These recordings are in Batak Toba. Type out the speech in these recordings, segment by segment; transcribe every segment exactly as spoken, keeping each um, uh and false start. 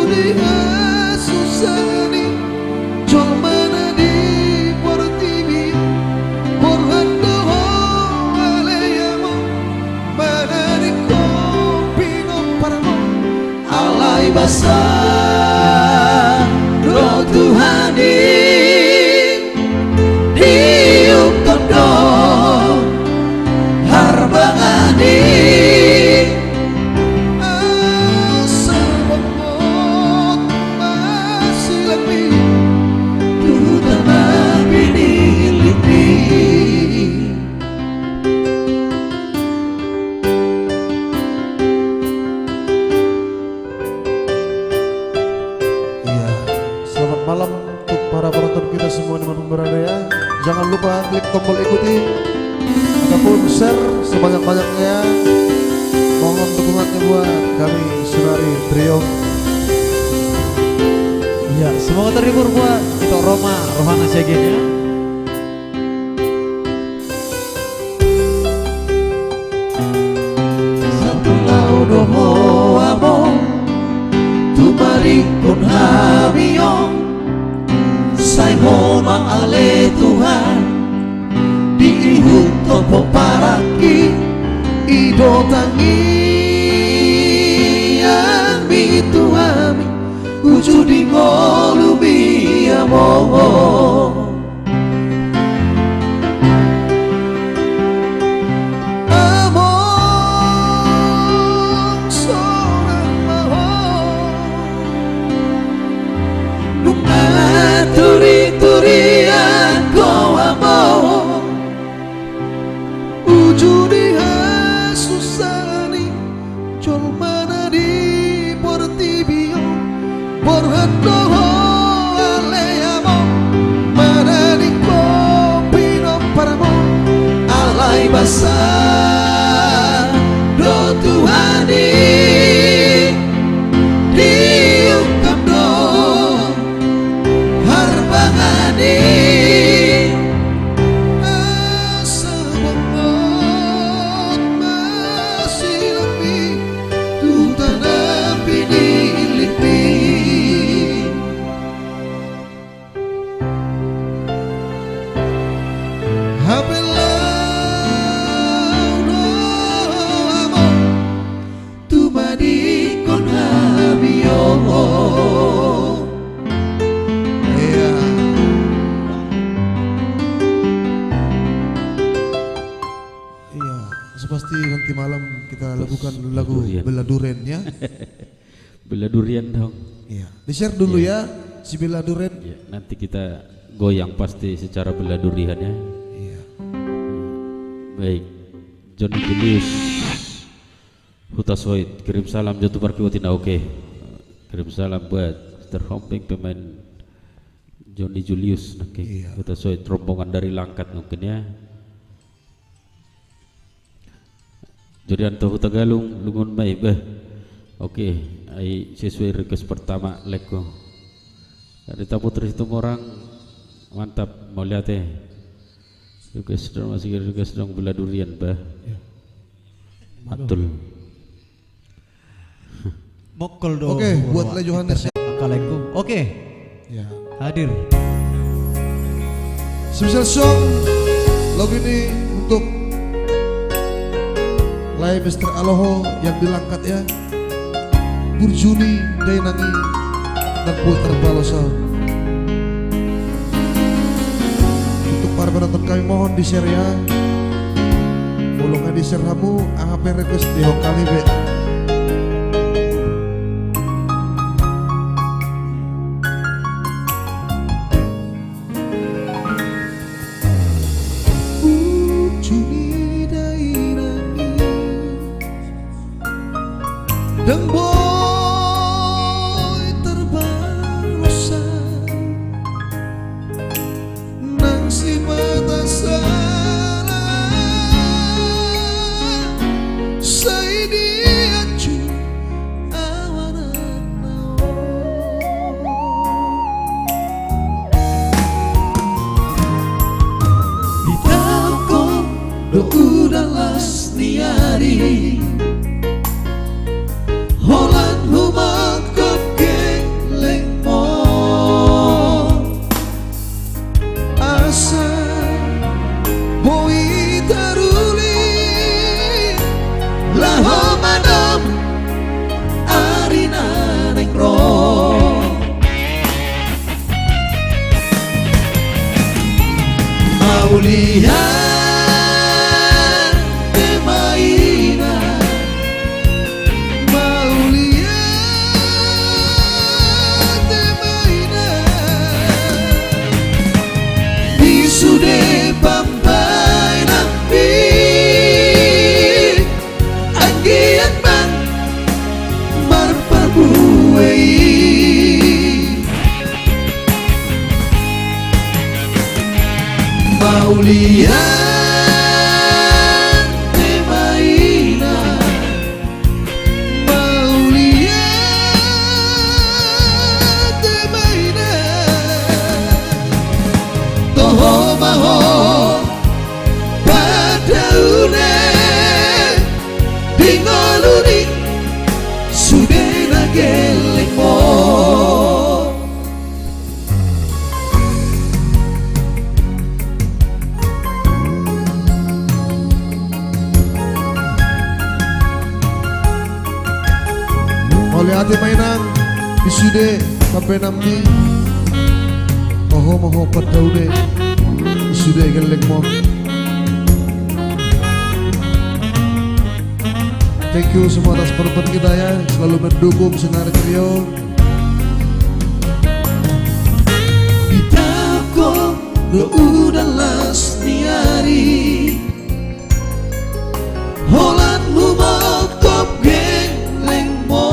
Di hasusaan ni jolma na di portibi, borhat do ho ale Amang, manadingkon pinomparmon. Alai basa do Tuhan i, diungkap do harbangan i. Asa bongot ma silangmi tu tana pinillit i. Iya, selamat malam untuk para penonton kita semua di mana pun berada ya. Jangan lupa klik tombol ikuti ataupun share sebanyak-banyaknya. Mohon dukungannya buat kami, Sunari Trio. Iya, semoga terhibur buat Ito Roma, rohana siagian ya. Sahat do ho Amang, tumadingkon hami on. Sai Ho ma ale Tuhan, di ihut ho pomparanmi, i do tangiangmi tu hami, uju di ngolumi Amang. Amang sonang ma ho, nunga turiturian ho Amang, uju di hasusaan i jolma na di portibi on. Borhat do ho ale Amang, manadingkon pinomparmon. Alai basa do Tuhan i, diungkap do harbangan i. Asa bongot ma silangmi tu tana pinillit i. Hape laho do Amang, tumadingkon hami on. Iya. Iya, so pasti nanti malam kita lakukan lagu Bela Durian ya. Bela Durian dong. Iya, di-share dulu ya, si Bela Durian. Iya, nanti kita goyang pasti secara Bela Durian ya. Iya. Baik, Joni Julius Hutasoit, kirim salam jo tu parkibotina, oke. Kirim salam buat Mister Homping, pemain Joni Julius, oke. Iya. Hutasoit, rombongan dari Langkat mungkin ya. Jadi anto Hutagalung, lungun ma i, beh. Oke, ai sesuai request pertama, laengku. Rita Putri Situmorang, mantap, mauliate. Request dong, masih request dong Bela Durian, beh. Ya. Mantul. Mokol do. Oke, buat Lay Johannes. Internet, kalengku. Oke. Ya. Hadir. Special song lagu ini untuk Lay Mister Aloho yang di Langkat ya. Burju ni dainang i, nang boi tarbalos au. Untuk para penonton kami mohon di-share ya. Molo nga di-share hamu, aha pe request, dihon hami be. Burju ni dainang i, ndang boi tarbalos au. Nang sipata sala, sai dianju au anakna on. Ditaokhon do udan las ni ari, holan humangkop geng Mauliate ma inang, mauliate ma inang, di sude pambahenanmi, anggiat ma marparbue i. Mauliate ma inang, mauliate ma inang, toho ma ho padaune di ngolu ni sude na gellengmu. Mauliate ma inang, di sude pambahenanmi, toho ma ho padaune di sude gellengmu. Thank you semua atas penonton kita ya, selalu mendukung Senari Trio. Ditangkok do udan las ni ari, holan humongkop gellengmu.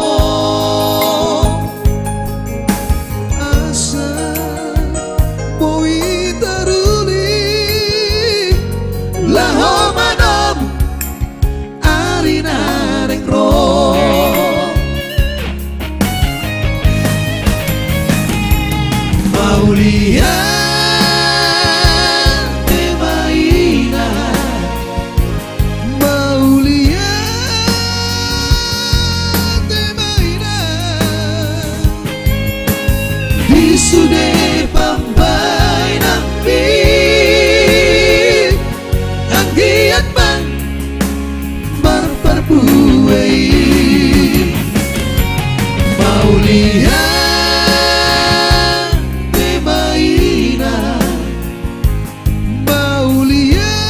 Asa boi taruli laho manom ari na naeng ro. Mauliate ma inang, mauliate ma inang, di sude pambahenanmi, anggiat ma marparbue i. Mauliate ma inang, mauliate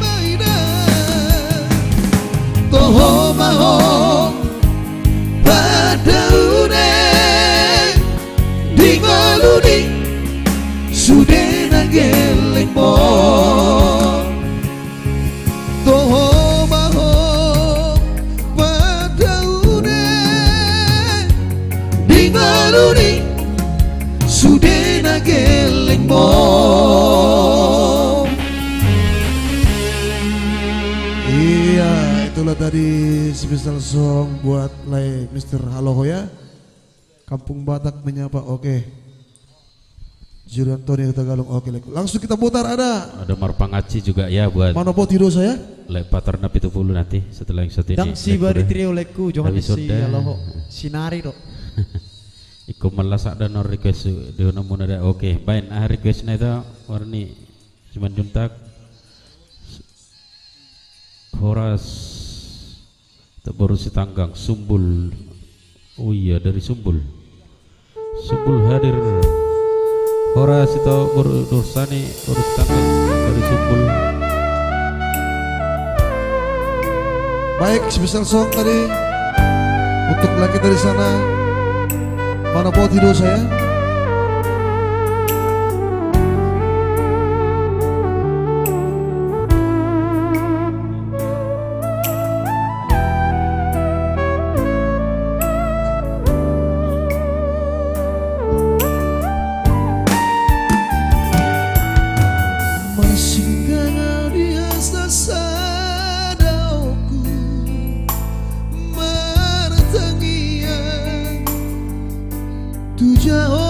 ma inang, toho ma ho padaune di ngolu ni sude na gellengmu. Toho ma ho padaune di ngolu ni sude na gellengmu. Iya, itulah tadi special song buat Lae Mister Haloho ya. Kampung Batak Menyapa, oke. Jurianto ni Hutagalung, oke, Lae. Langsung kita putar, ada. Ada Marpangaci juga ya buat Manopoti dosa ya. Lae Patar na pitu pulu nanti setelah yang satu ini. Ndang si Bari Trio, Laeku, Johan si Haloho. Sinari do. Ingkon mala sada na request di honamuna da. Oke, baen aha request na ita warni Simanjuntak. Horas. Ito boru Sitanggang, Sumbul. Oh iya, dari Sumbul. Sumbul hadir. Horas ito boru Dorsani, boru Sitanggang dari Sumbul. Baik, special song tadi untuk lae kita di sana. Manopoti dosa ya. Marsinggangan di hasta sadaoku, martangiang tu Jahowa.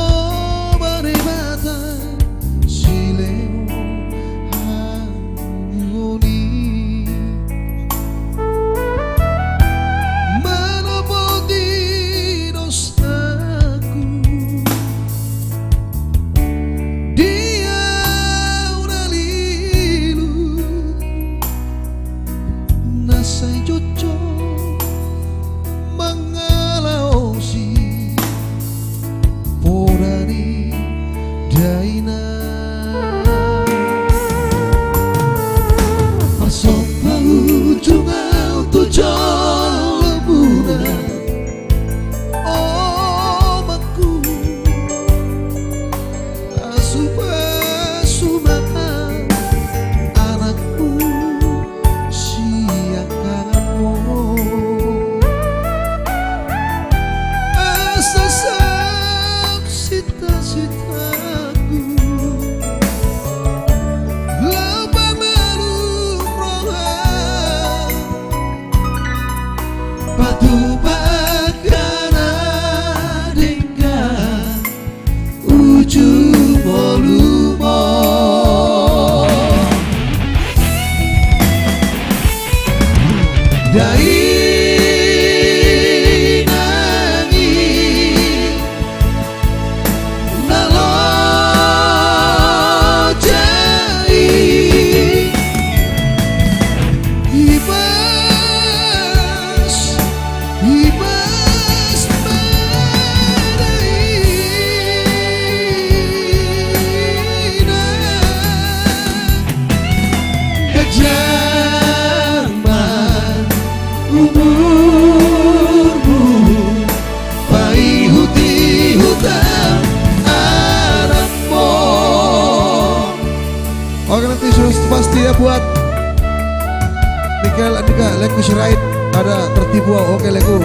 Sirait ada tertipu, oke, lagu.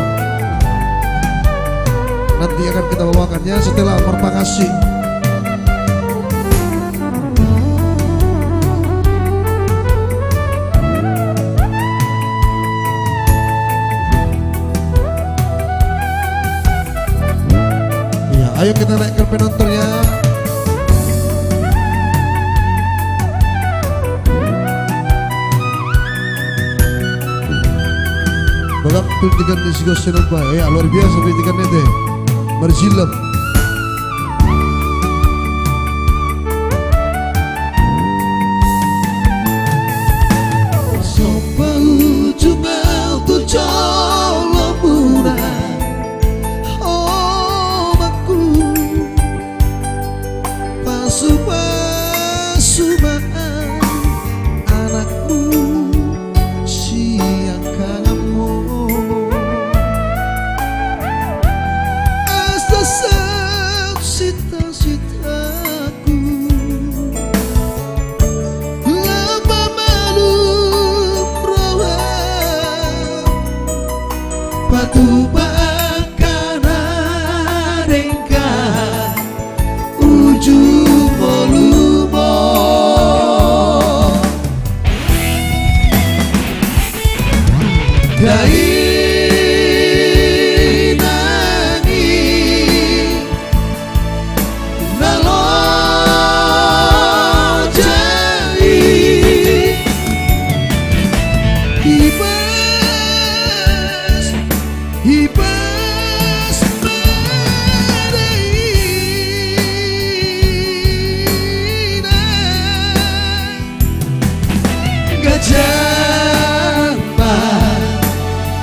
Nanti akan kita bawakannya setelah marpangansi. Ya, ayo kita naikkan penontonnya. Bagak tu tikan ni sigo senok ba. Ya, luar biasa tu tikan ni te. Marsilam. Somba ujung au tu jolo muna, o bangku. Pasupasu ma anakmu sian hangapmu. Asa saut sitasitaku lam mamalum roha. Patupa angka na denggan ujung ngolumon. Dainang i na loja i. Ibas, ibas ma dainang. Ganjang ma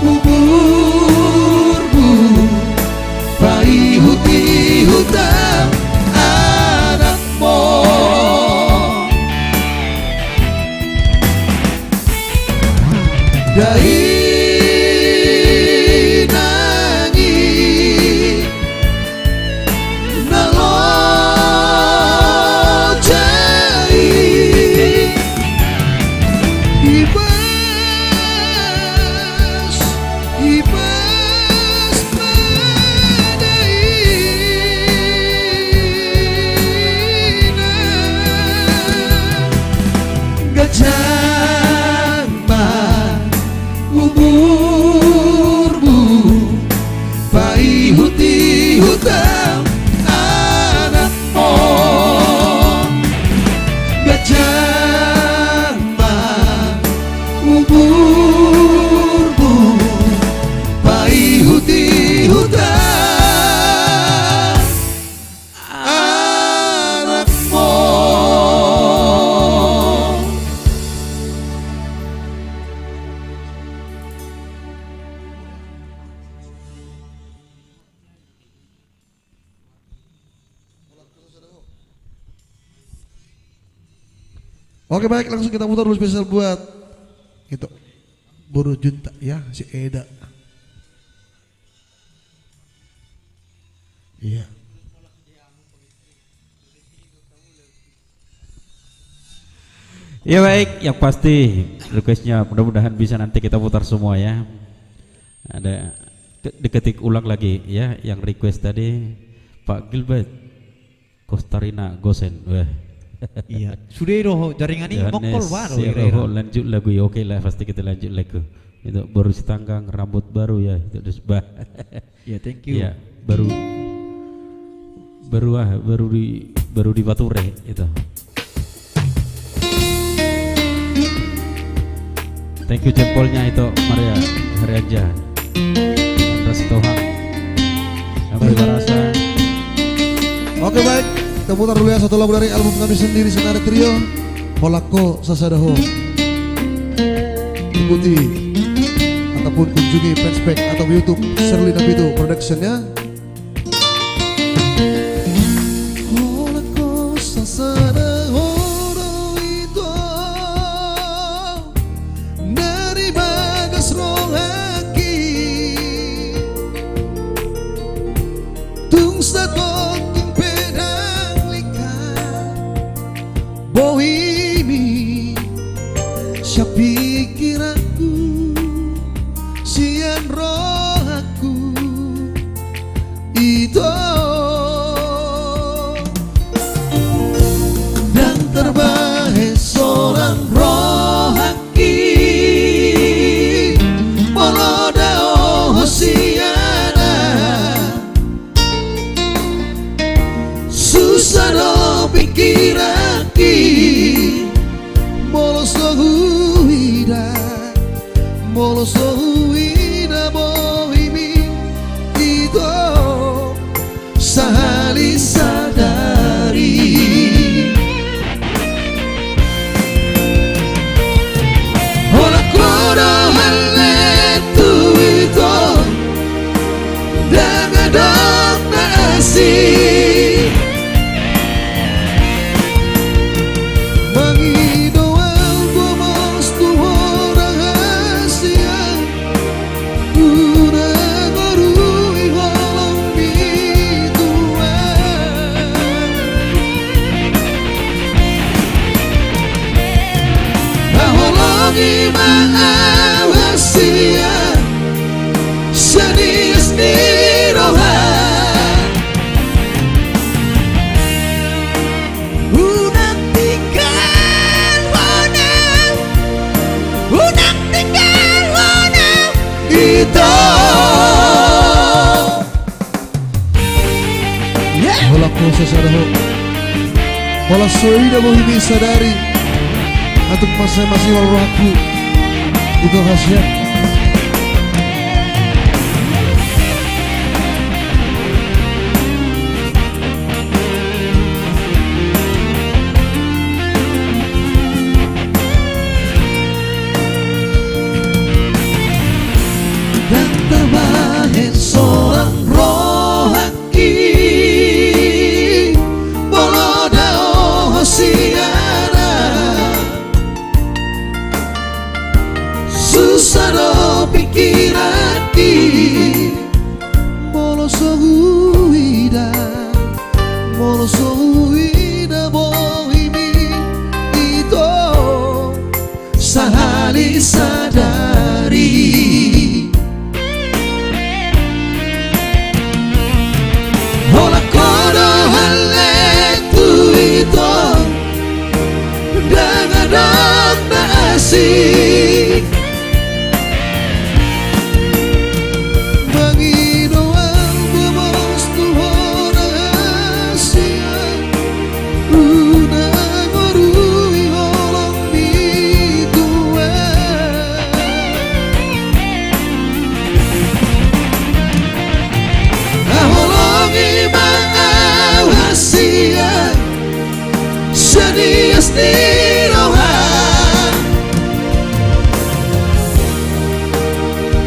umurmu, paihutihut ma anakmu. Dainang i na loja i. Ibas, ibas ma dainang. Ganjang ma umurmu, paihutihut ma anakmu. Ganjang ma umurmu, paihutihut ma anakmu. Oke, baik, langsung kita putar dulu spesial buat itu, Boru Juntak, ya, si Eda. Iya. Ya, baik, yang pasti requestnya mudah-mudahan bisa nanti kita putar semua, ya. Ada ke-, diketik ulang lagi, ya, yang request tadi, Pak Gilbert. Kostarina Gosen, weh. Iya, sude do jaringan i, Yohanes, ngongkol baru, ya, ira-ira. Oh, lanjut lagu i, oke lah, pasti kita lanjut lagu. Itu baru Sitanggang, rambut baru ya, itu dus bah. Ya, thank you. Ya, baru, baru ah, baru di, baru di Bature itu. Thank you jempolnya itu, Maria Harianja, Andra Sitohang, Amri Barasa. Oke, baik, kita putar dulu ya satu lagu dari album kami sendiri, Senari Trio, Holan Ho Sasada Ho. Ikuti ataupun kunjungi fanspage atau YouTube Sherlina Pitu Production-nya. Holan ho sasada ho do ito na di bagas rohangki. Tung satongkin pe dang lingkar bohimi sian pikiranku. Sahali sadari. Holan ho do halle tu ito, ndang adong na asing. Mangido au gomos tu ho rahasia. Unang orui holong ni Tuhan. Haholongi ma au hasian sian ias ni roha. Unang tinggalhon au, unang tinggalhon au ito. Holan ho sasada ho. Holan so huida bohimi sadari. Atik masa masih wal rohangku. Ito hasian. Ndang tabahen solang rohangki molo daohon sian au. Susa do pingkiranki molo so huida, molo so huida bohimi ito sahali sadari. Holan ho do halle tu ito, ndang adong na asing. Mangido au gomos tu ho rahasia. Unang orui holong ni Tuhan. Haholongi ma au hasian sian ias ni roha.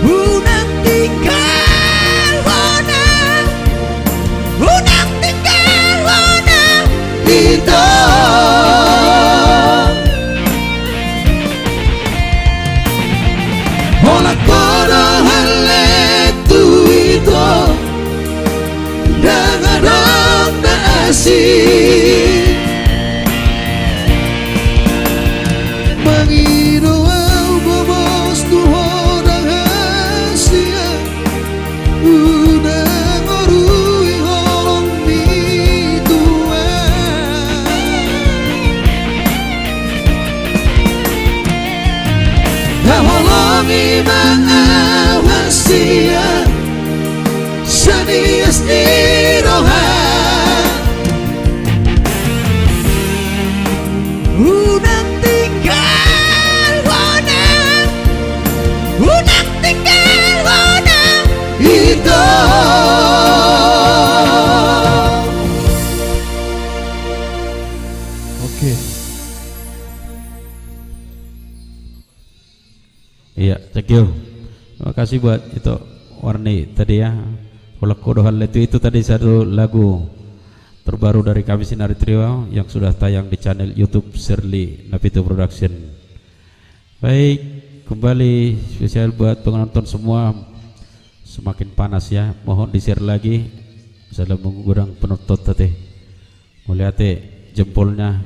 Unang tinggalhon au, unang tinggalhon au ito. Holan ho do halle tu ito, ndang adong na asing. Mangido au gomos tu ho rahasia. Unang orui holong ni Tuhan. Haholongi ma au hasian sian ias ni roha. Unang tinggalhon au, unang tinggalhon au ito. Oke. Iya, thank you. Terima kasih buat Ito Warni tadi ya. Holan ho do halle tu ito tadi satu lagu terbaru dari kami Sinari Trio yang sudah tayang di channel YouTube Shirley Napito Production. Baik, kembali spesial buat penonton semua. Semakin panas ya, mohon di-share lagi. Salam mengundang penonton tadi. Mauliate, jempolnya.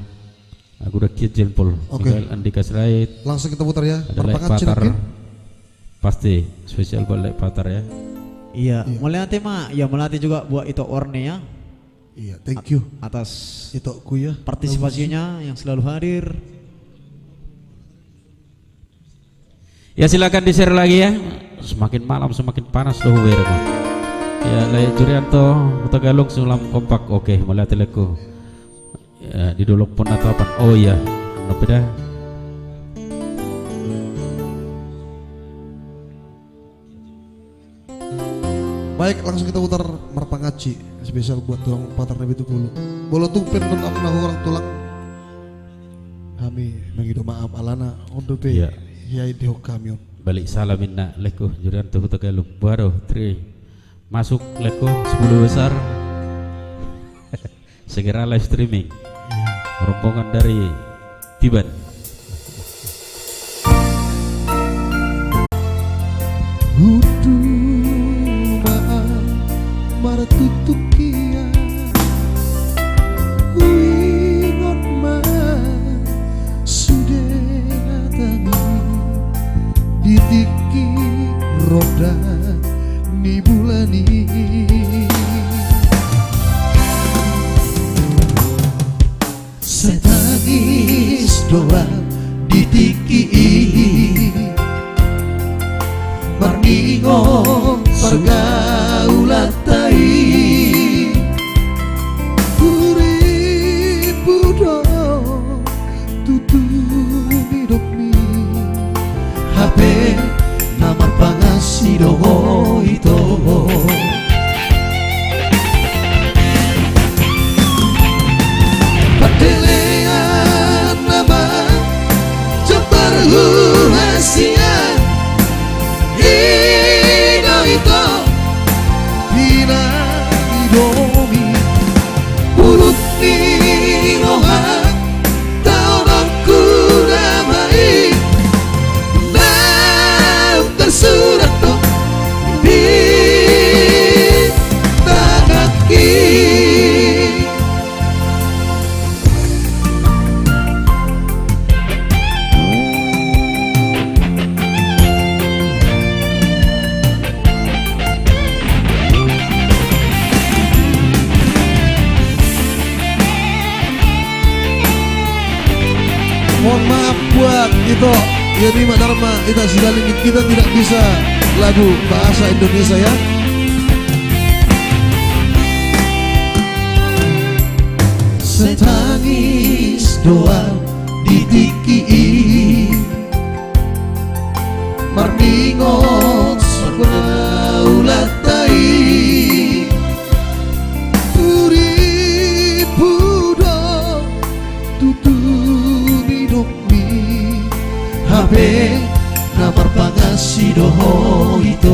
Aku udah kiat jempol. Oke. Tinggal Andika Sirait. Langsung kita putar ya. Ada Lek Patar. Pasti spesial buat Lek Patar ya. Iya, iya. Mauliate ma, ya mauliate juga buat Ito Orne ya. Iya, thank you. At-, atas Itoku ya. Partisipasinya yang selalu hadir. Ya, silakan di-share lagi ya. Semakin malam semakin panas tuh, hubereng. Ya, Lek Jurianto, Huta Galung, Sinulam Kompak. Oke, mauliate Lekku. Ya, di Dolok Pon atau apa? Oh iya, apa dah? Baik, langsung kita putar marpangansi spesial buat tulang Patar na pitu pulu. Molo tung pe ndang na hurang tulang, hami mangido maaf alana on dope. Iya. Ia di hok kami on. Balik salam inna, lengku, jurian tu Huta Galung. Baru, tri. Masuk, lengku, sepuluh besar. Segera live streaming. Iya. Rombongan dari Tiban. Hutumaan martutukian, huingot ma sude hatami di tingki ronda ni bulan i. Sai tangis do au di tingki i, marningot pargaulanta i. Hurippu do tutu nidokmi, hape na marpangansi do ho ito. Pandelean nama jambar huhasian, i do ito hinahidomi. Pulut ni roha, taononku nama i, naung tarsurat do di tanganki. Mohon maaf buat Ito Yadima Darma Ita Sigalingging, kita tidak bisa lagu bahasa Indonesia, ya. Sai tangis do au di tingki i, marningot pargaulanta i. Hurippu do tutu nidokmi, hape na marpangansi do ho ito.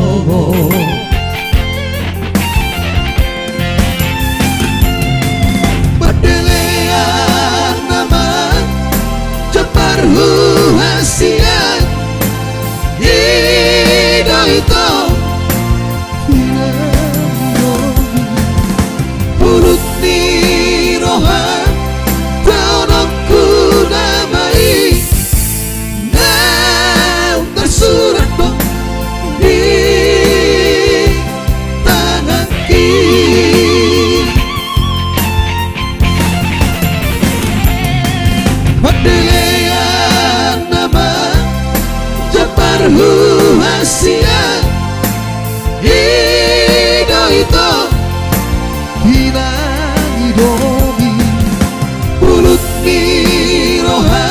Pandelean nama jambar huhasian, i do ito hinahidomi. Pulut ni roha, taononku nama i, naung tarsurat do di tanganki. Pandelean nama jambar huhasian, i do ito hinahidomi. Pulut ni roha,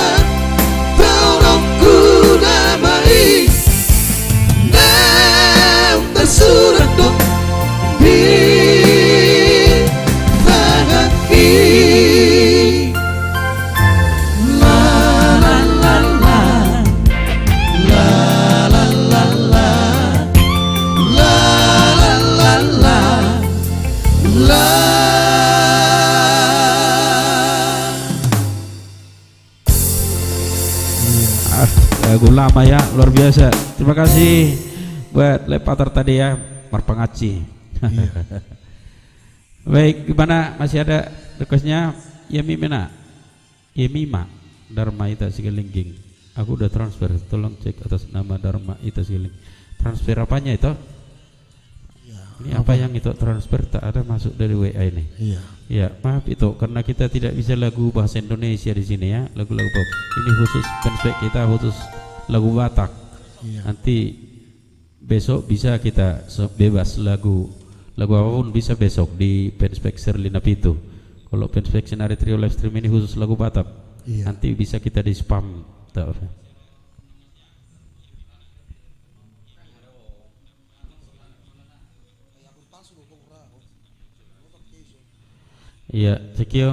taononku nama i, naung tarsurat do di tanganki. La, la, la, la. La, la, la, la. La, la, la, la. La. Ah, lagu lama ya, luar biasa. Terima kasih buat Lepator tadi ya, marpangansi. Iya. Baik, gimana, masih ada requestnya? Yemi Mena. Yemi Ma, Darma Ita Sigalingging. Aku udah transfer, tolong cek atas nama Darma Ita Sigalingging. Transfer apanya itu? Iya, ini apa apa yang itu transfer tak ada masuk dari W A ini? Iya. Ya, maaf itu, karena kita tidak bisa lagu bahasa Indonesia di sini ya, lagu-lagu pop. Ini khusus fanspage kita, khusus lagu Batak. Iya. Nanti besok bisa kita se-, bebas lagu, lagu apapun bisa besok di fanspage Serlina Pitu. Kalau fanspage Sinari Trio live stream ini khusus lagu Batak. Iya. Nanti bisa kita di spam. Tak apa. Iya, thank you.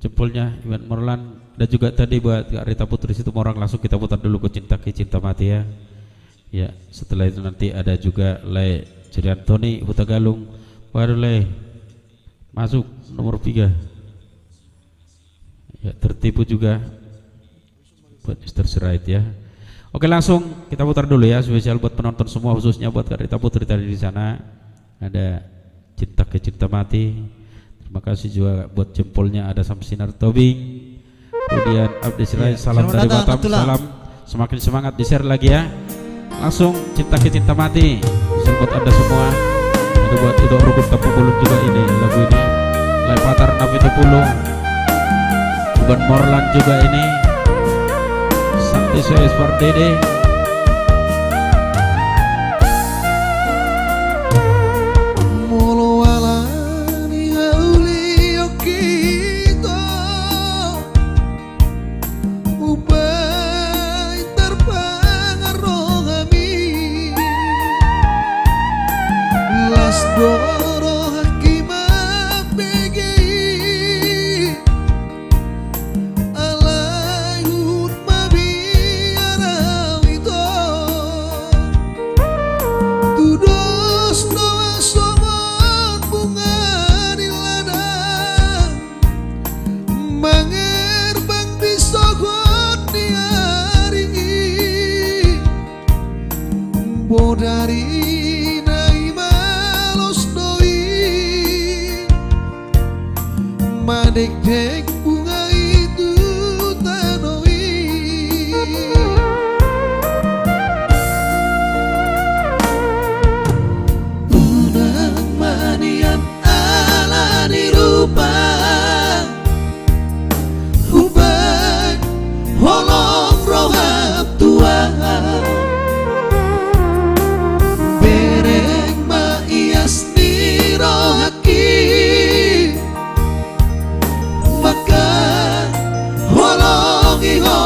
Jempolnya Iwan Morlan. Ada juga tadi buat Kak Rita Putri Situmorang, langsung kita putar dulu ke Cinta Ki Cinta Mati ya. Ya, setelah itu nanti ada juga Lae Jeriantoni Hutagalung. Waduh, Lae. Masuk nomor tiga. Ya, tertipu juga. Buat Mister Sirait ya. Oke, langsung kita putar dulu ya, spesial buat penonton semua, khususnya buat Kak Rita Putri tadi di sana. Ada Cinta Ki Cinta Mati. Terima kasih juga buat jempolnya, ada Samsinar Tobing. Kemudian Abdi Sirait, iya, salam dari Batam, salam. Semakin semangat, di-share lagi ya. Langsung Cinta Ki Cinta Mati. Bisa buat Anda semua. Ada buat Ido Rukun Tampuk Bulung juga ini, lagu ini. Lae Patar enam tujuh puluh. Iwan Morlan juga ini. Santi Soes Pardede. Molo ala ni haulion hita, umbahen tarpangan rohami. Las do rohangki mambege i, alai huhut mabiar au ito. Tudos do au songon bunga ni ladang, mangerbang di sogot ni ari i. Bodari na i ma los do i, madekdek bunga i tu tano i. Unang manian ala ni rupa, umbahen holong roham tu ahu. Bereng ma ias ni rohangki, mangkaholongi ho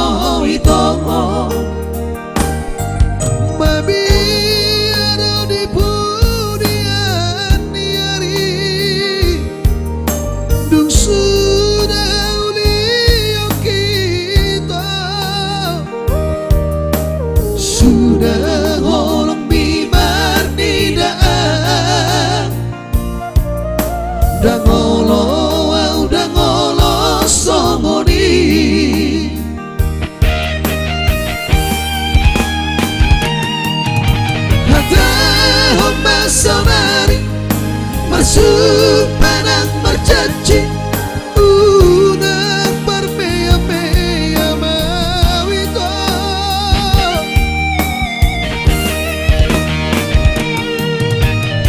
ito. Mabiar au di pudian ni ari, dung suda haulion hita, suda holong mi marnida au. Ndang olo au, ndang olo songon i. Hatahon ma saonari, marsumpah nang marjanji, unang marmeamea ma au ito.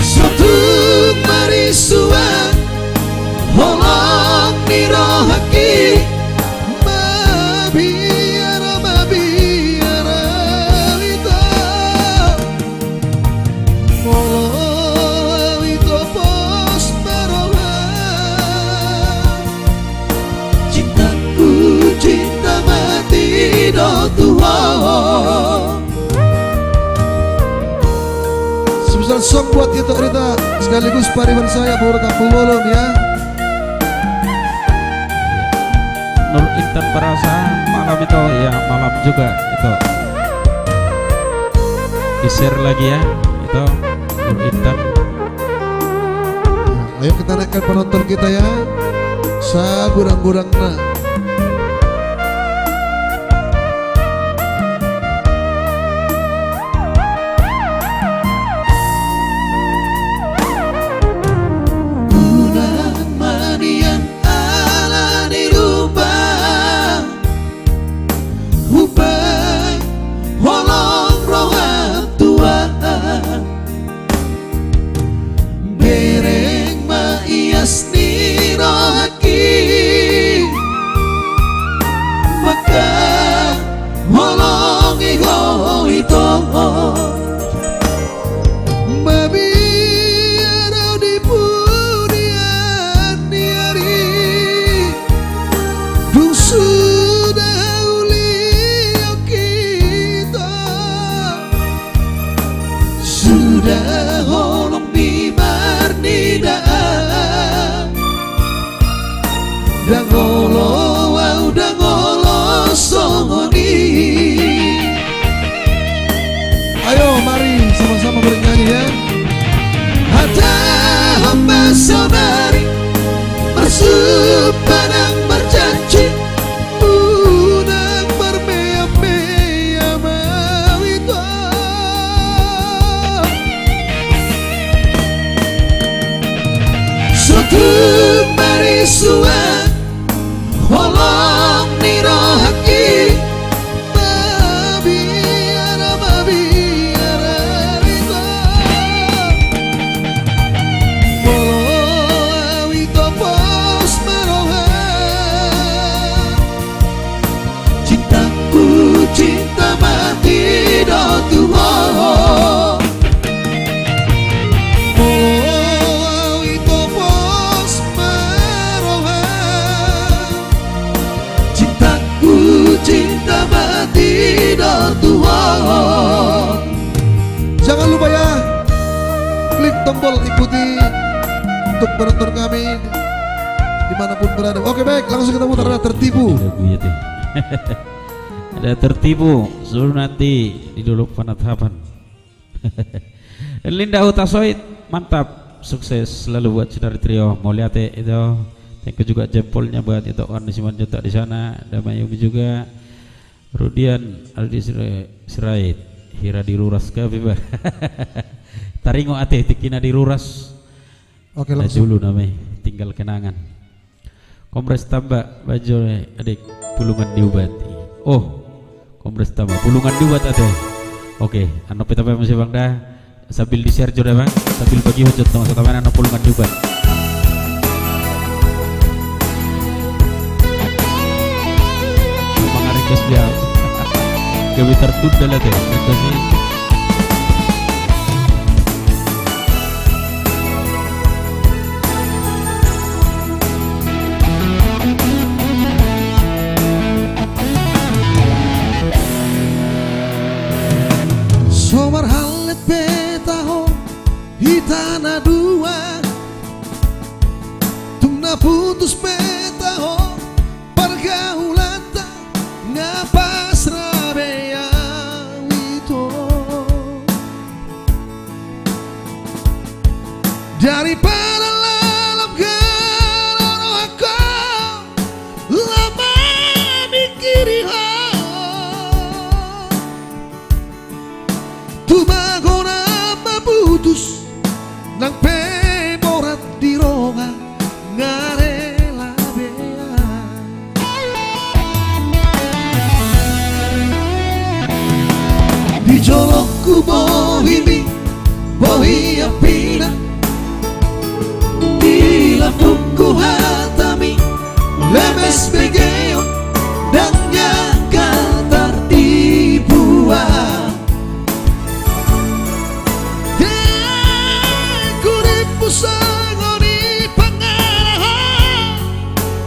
Sotung marisuang holong ni rohangki, mabiar, mabiar au ito. Molo au ito pos ma roha, cintaku cinta mati do tu ho. Spesial song buat Ito Rita, sekaligus pariban saya, Boru Tampubolon, ya. Nur Intan Barasa, malam itu, ya, malam juga itu. Di-share lagi, ya, itu, Nur Intan. Ayo kita naikkan penonton kita, ya, sagudang-gudangna. Unang manian ala ni rupa, umbahen holong roham tu ahu. Bereng ma ias ni rohangki, Saudari, marsumpah nang marjanji, unang marmea-mea ma au ito. So tung marisuan holong ni rohangki. Mabiar, mabiar, Riko. Molo au ito pos ma roha. Cintaku cinta mati do tu ho. Molo au ito pos ma roha. Cintaku cinta mati do tu ho. Jangan lupa ya, klik tombol ikuti untuk penonton kami dimanapun berada. Oke, baik, langsung kita putar, ada Tertipu. Ada Tertipu, suruh nanti di dulu penetapan. Linda Hutasoit, mantap. Sukses selalu buat Sinari Trio. Mauliate ito. Thank you juga jempolnya buat ito, Wan Simanjuntak di sana. Ada Mayumi juga. Rudian, Aldi Sira-, Sirait. Hira diruras gabe, bah. Taringot ate, tingkina diruras. Oke, langsung. Dulu namai, tinggal kenangan. Komres Tamba, bajo, adik, Pulungan ni Ubat. Oh, Komres Tamba, Pulungan ni Ubat ate. Oke, annon pe tamba muse bang da. Sambil di-share jo da bang, sambil bagihon jo tong, so tamba annon Pulungan ni Ubat. Mangaring gas dia. Gabe tertunda lah teh. So marhallet pe taho hita na dua, tung na putus pe taho pargaulanta, nga pasrah be au ito. Daripada lalap galo rohangku, lam mamingkiri ho. Tumagon ma putus, nang pe borat di roha, nga rela be au. Di jolongku bohimi, bohi ampina. Di lambungku hatami, lemes begeon, ndang nyangka tartipu au. Dengku dipu songon i pangarahon,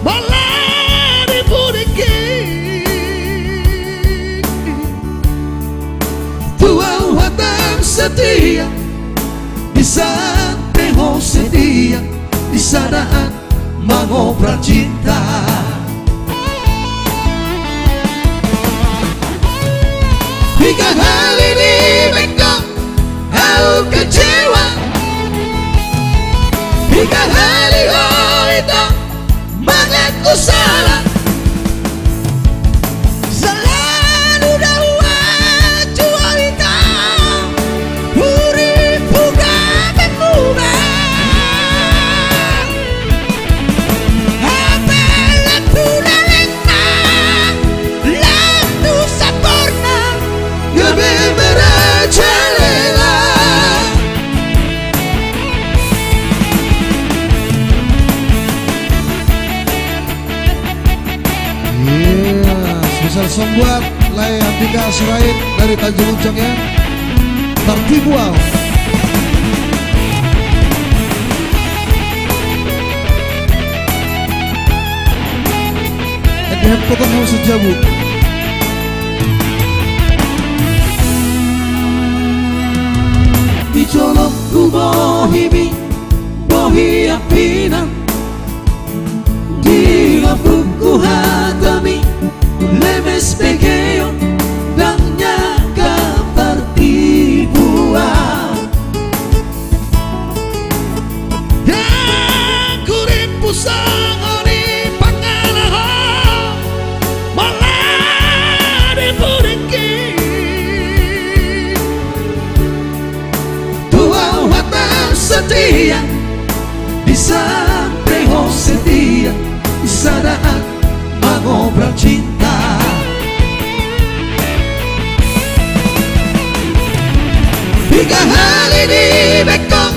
mala di pudingki. Tu au hatam setia, di saat pe ho setia, di sadaan mangobrak cinta. Piga hali dibengkok au kecewa, piga hali ho ito mangaku salah. Selalu do huacu au ito, hurippu gabe muba. Hape lam tu lelengna, lam tu samborna, gabe merajalela. Iya, spesial song buat Lae Andika Sirait dari Tanjung Uncok ya. Tartipu au. Ende hempot on hamu sonjabu. Di jolongku bohimi, bohi ampina. Di lambungku hatami, lemes begeon, ndang nyangka tartipu au. Songon i pangalaho molo di pudingki. Tu au hata setia, di sampe ho setia, sada anak mangobral cinta. Piga hali dibengkon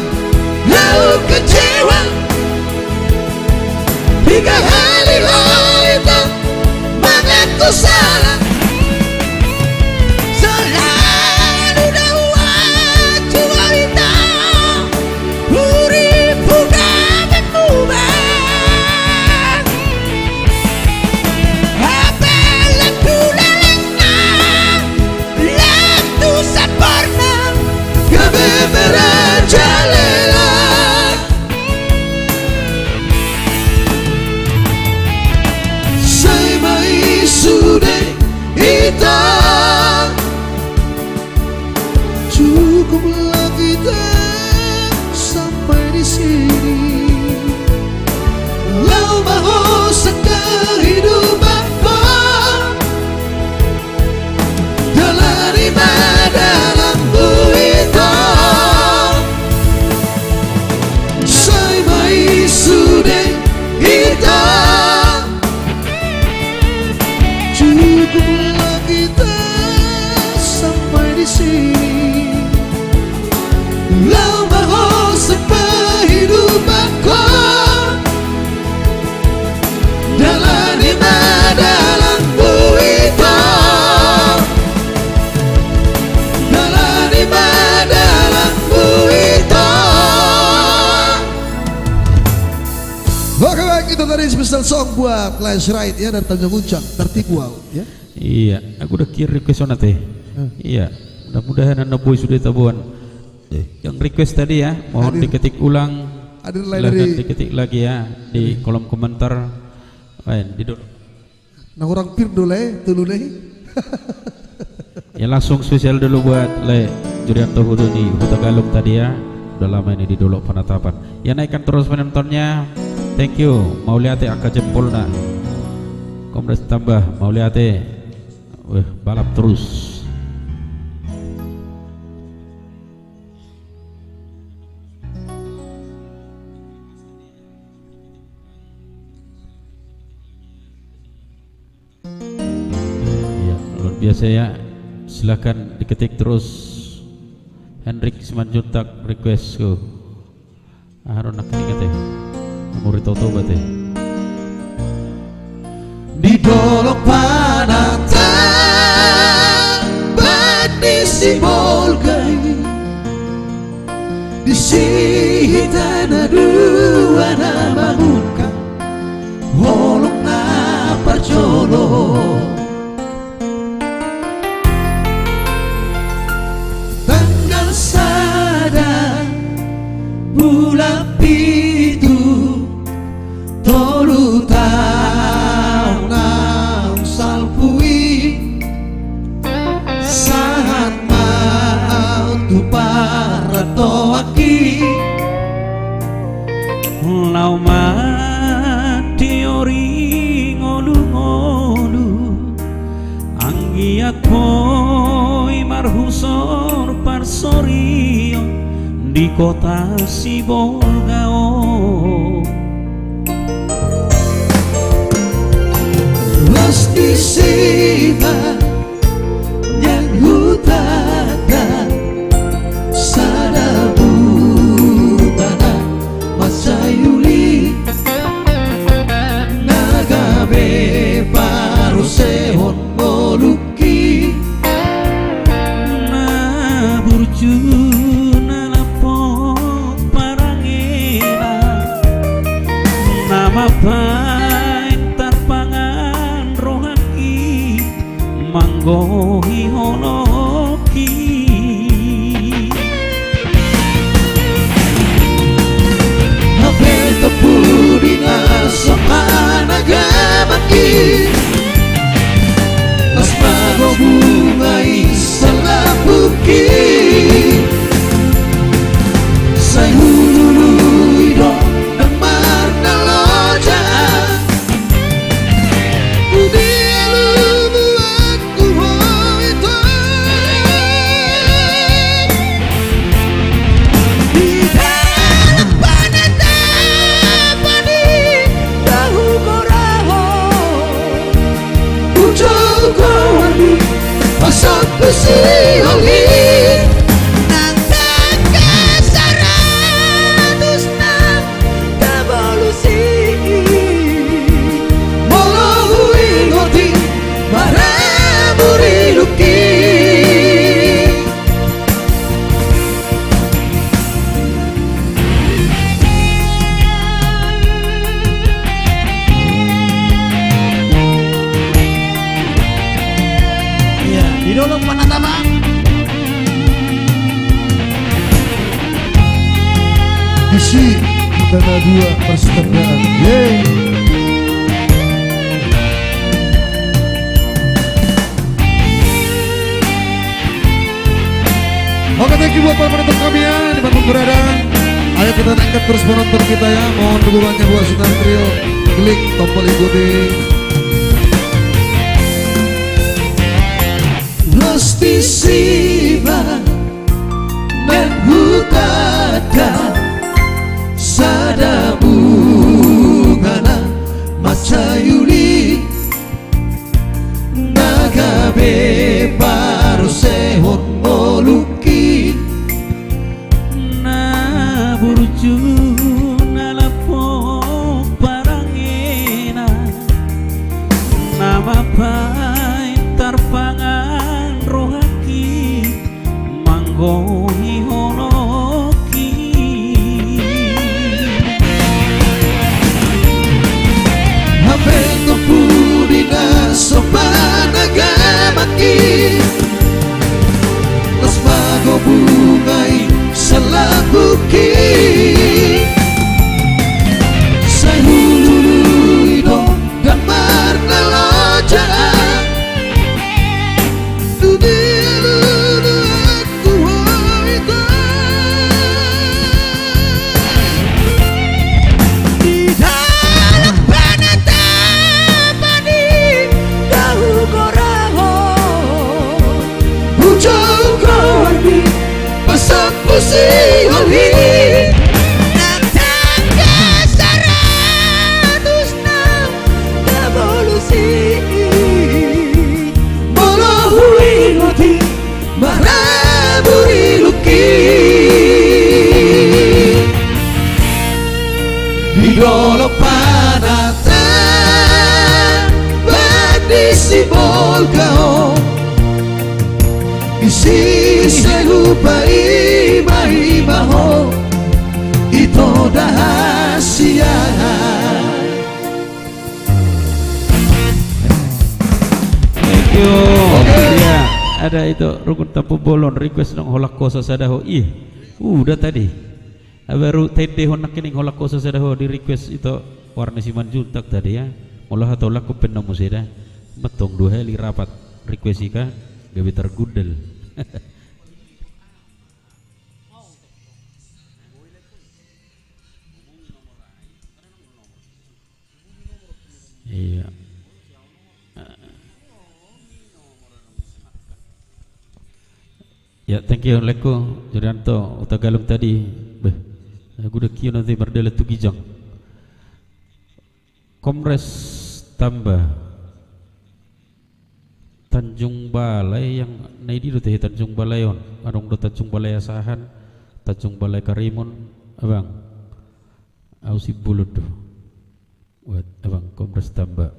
au kecewa, piga hali ho ita mangaku salah. Selalu do au acu ho ita, huriphu gabe muba. Hape laku lelengna, laku samporna, gabe merajalela. Sai ma i sude ita. Cukuplah kita sampai di sini. Laho mahosa kehidupanku, dalani ma dalanmu ito. Sai ma i sude ita. Cukuplah kita sampai di sini. Laho mahosa kehidupanku, dalani ma dalanmu ito. Dalani ma dalanmu ito. Oke, baik, itu tadi special song buat Lance Wright, ya, dari Tanjung Uncang, Tertipu Au, ya. Iya, aku udah kirim request on ate. Hmm. Iya, mudah-mudahan anak boy sudah tabuan. Eh, yang request tadi ya, mohon hadir, diketik ulang. Hadir, Lance, silahkan dari diketik lagi ya di, hmm, kolom komentar. Lain, di dulu. Na hurang pir do, Lance, tolu na i. Ya, langsung spesial dulu buat Lance Jurianto Hudoni, Hutagalung tadi ya. Udah lama ini di Dolok Penatapan. Ya, naikkan terus penontonnya. Thank you. Mauliate angka jempolna. Komres tambah. Mauliate. Weh, balap terus. Ya, luar biasa ya. Silakan diketik terus. Hendrik Simanjuntak request ku. Aha do nangkiningan ate? Amuri Totoba ate. Di Dolok Panatapan di Sibolga i, disi hita na dua na mangunkan holong na parjolo. Tanggal sada bulan pitu, tolu taon naung salpu i, sahat ma au tu paratoanki. Laho ma di ori ngolu-ngolu, anggiat boi marhusor parsorion di kota Sibolga on. Las di siba nian hutanda, sada buta na mansai uli, na gabe parusehon ngolungki. Na burju na lampot parangena, na mapain tarpangan rohangki, manggohi holongki. Hape tompu di na songon hagamanki, las ma gogo ma i salapungki. Sai hulului do damar na Di Tanah Dua Persitandaan. Yeay. Oke, thank you buat para penonton kami ya, di mana pun berada. Ayo kita naikkan terus penonton kita ya. Mohon dukungannya buat Sunan Trio. Klik tombol ikuti. Los disi ma naeng hutanda sada bunga na mansai uli, na gabe parosehon ngolungki. Na burju na lampok parangena, na mapaintar pangan rohangki, manggohi holongki. Hape tu pudi na so panagamanki, los ma go bunga i salangkuki. Sai hulului do damar na loja, tu dia luluan tu hoita. Di dalam penetapan i, na hugorahon, hujou ho i, pasampu sihol i. Nang tangga saratus na, na bolus i, molo huingot i, marabur ilungki. Di dolok panata, bak di Sibolga on, disi sai hupaima-ima ho, ito da hasiangan. Thank you. Oke. Iya, ada itu Rugun Tampubolon request dong, Holan ho sasada ho. Ih, udah tadi. Ah, baru taendehon nangkining Holan ho sasada ho di request ito, warna Simanjuntak tadi ya. Molo hata Holan ho pe na muse da. Metong dua hali rapat request i kan, gabe targundal. Iya. Ya, thank you, Leko Jurianto, Huta Galung tadi. Beh, agu da kio nanti mardalan tu ginjang. Komres Tamba. Tanjung Balai yang na i do tehe Tanjung Balai on. Adong do Tanjung Balai Asahan, Tanjung Balai Karimun, abang. Au Simbolon do. Buat abang Komres Tamba.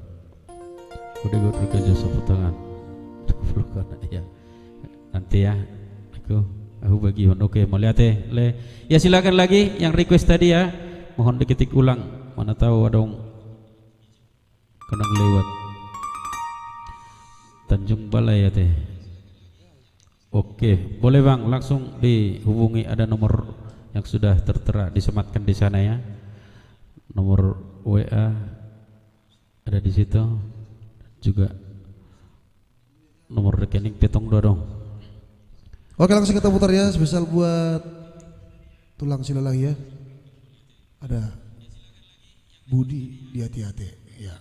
Udah gue kerja sapu tangan. Dua puluh kona, ya. Nanti ya. Aku, aku bagihon. Oke, mauliate, Le. Ya, silakan lagi yang request tadi ya. Mohon diketik ulang. Mana tahu adong, adong lewat. Tanjung Balai ya, teh. Oke, boleh, Bang, langsung dihubungi, ada nomor yang sudah tertera, disematkan di sana ya. Nomor W A ada di situ, juga nomor rekening pe tong do adong. Oke, langsung kita putar ya, spesial buat Tulang Silalahi ya. Ada Budi di Ate-Ate, ya.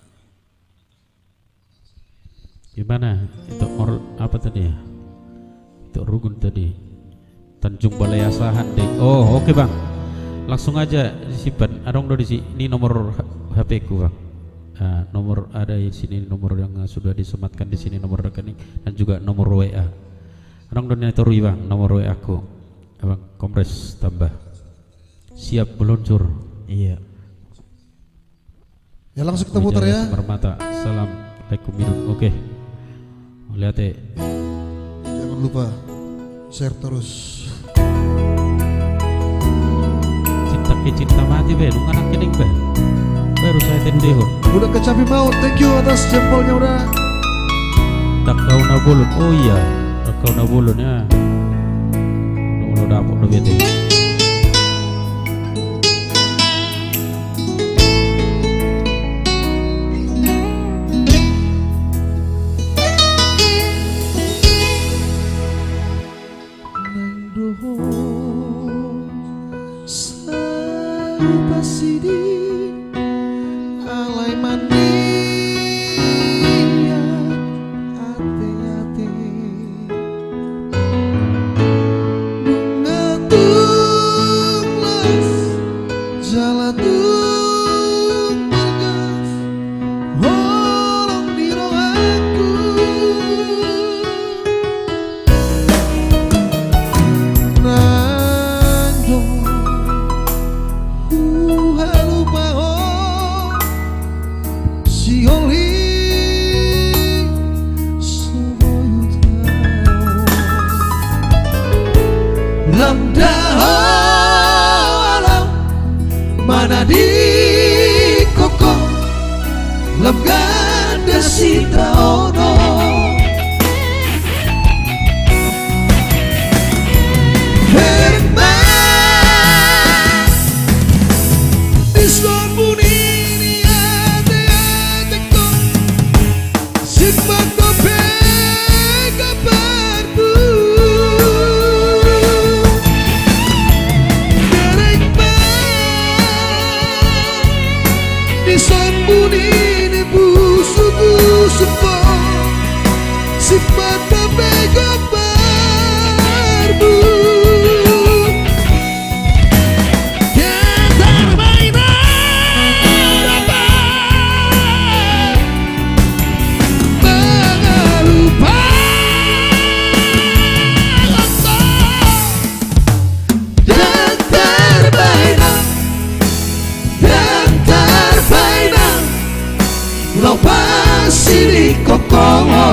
Gimana? Itu mor-, apa tadi ya? Itu Rugun tadi. Tanjung Balai Asahan deh. Oh, oke, Bang. Langsung aja disimpan. Adong do di sini nomor H-, H P ku, Bang. Ah, nomor ada di sini, nomor yang sudah disematkan di sini, nomor rekening dan juga nomor W A. Adong do na i toru i, Bang, nomor W A ku. Abang Komres Tamba. Siap meluncur. Iya. Ya, langsung kita putar ya. Wijaya Sumarmata, salam Laikumidun. Oke. Mauliate. Jangan lupa share terus. Cinta ke cinta mati be, nunga nangkining be. Baru saya tendehon. Udah kecapi maut, thank you atas jempolnya udah. Dakau na bolon, oh iya. Dakau na bolon ya. Udah, udah dapet udah bete. Sidi alai mandia ate-ate. Nunga tung las jala tung margas holong ni rohangku. Nang dong huhalupahon sihol i so boi hutaon. Lam da ho alam manadingkon ho, lam ganda sitaonon. Herma di sombun i ni ate-atengkon, simpat dope gambarmu. Herma di sombun i ni busuk-busukmu, simpat dope gambarmu. Getar baenon, Bapa, mangalupahon ho. Getar baenon, getar baenon, laho pasidingkon ho.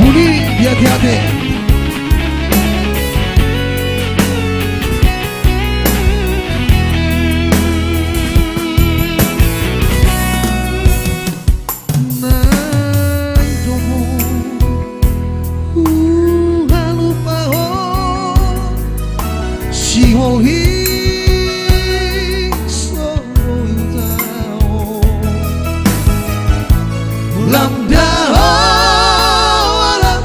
Buni di ate-ate. Nang dong huhalupahon sihol i so boi hutaon. Lam da ho alam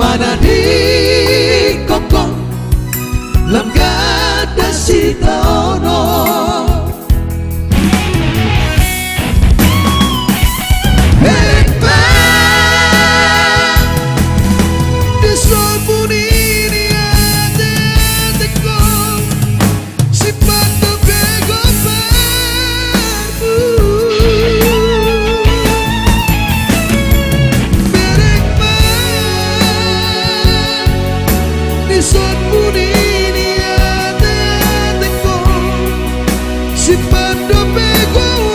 manadingkon ho, lam ganda sitaonon. Herma di sombun i ni ate-atengkon, simpat dope gambarmu. Herma di sombun i ni ate-atengkon, simpat dope gambarmu.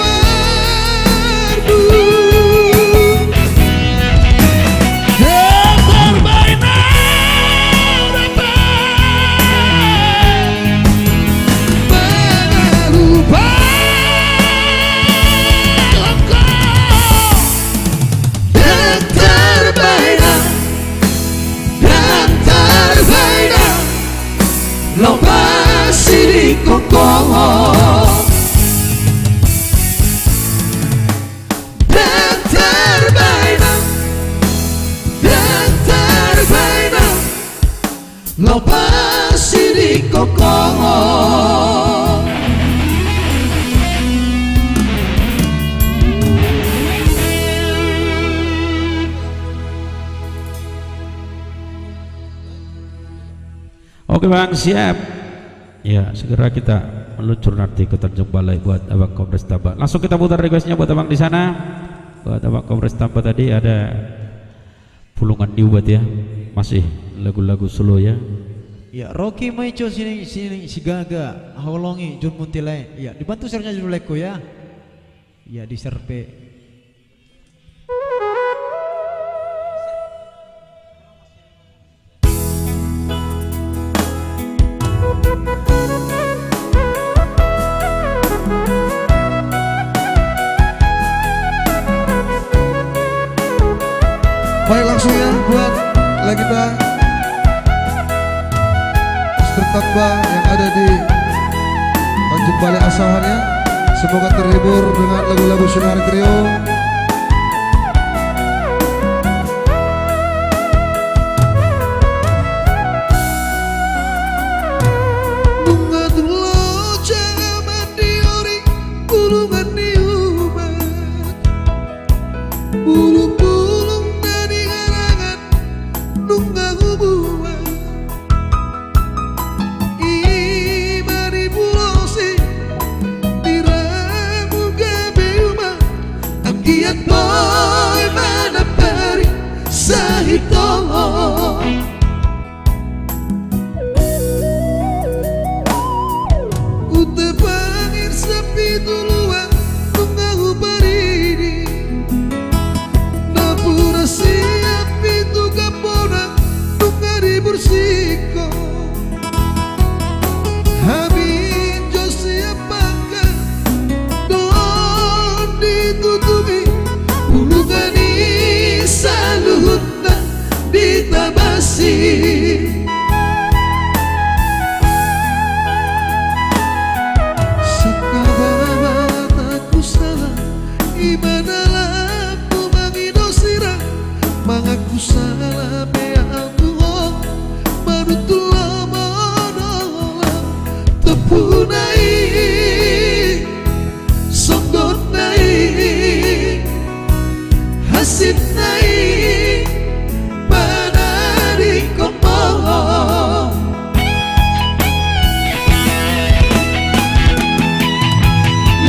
Getar baenon, Bapa, mangalupahon ho. Getar baenon, getar baenon, laho pasidingkon ho. Getar baenon, getar baenon, laho pasidingkon ho. Oke, Bang, siap. Ya, segera kita meluncur nanti ke Tanjung Balai buat Abang Komres Tamba. Langsung kita putar requestnya buat Abang di sana. Buat Abang Komres Tamba tadi ada Pulungan ni Ubat ya. Masih lagu-lagu slow ya. Ya, Rocky Maico sini, sini, si Gaga, Holongi, Jun Muntilae. Ya, dibantu share-nya dulu, Leko, ya. Ya, di-share pe. Baik, langsung ya buat Lagi kita terus bertambah yang ada di Tanjung Balai Asahan ya. Semoga terhibur dengan lagu-lagu Sinari Trio. Nunga tu loja aman di ori, bulungan ni ubat. Bulung-bulung na di harangan nunga hubuat. Ima di pulosi di ramu gabe uma, anggiat boi manampari sahit on. Huta Pangir sapitu luat nunga huparidi. Napuran sian pitu gambona nunga dibursihon. Hami jo sian pangka do on ditutupi, bulungan i saluhut na ditabasi. Sangkababa, tak kusala, ima dalanmu mangido sirang, mangaku sala pe au tu ho, manuntun lomo dohonon, tompuna i, songgotna i, hasitna i, panarihon ho.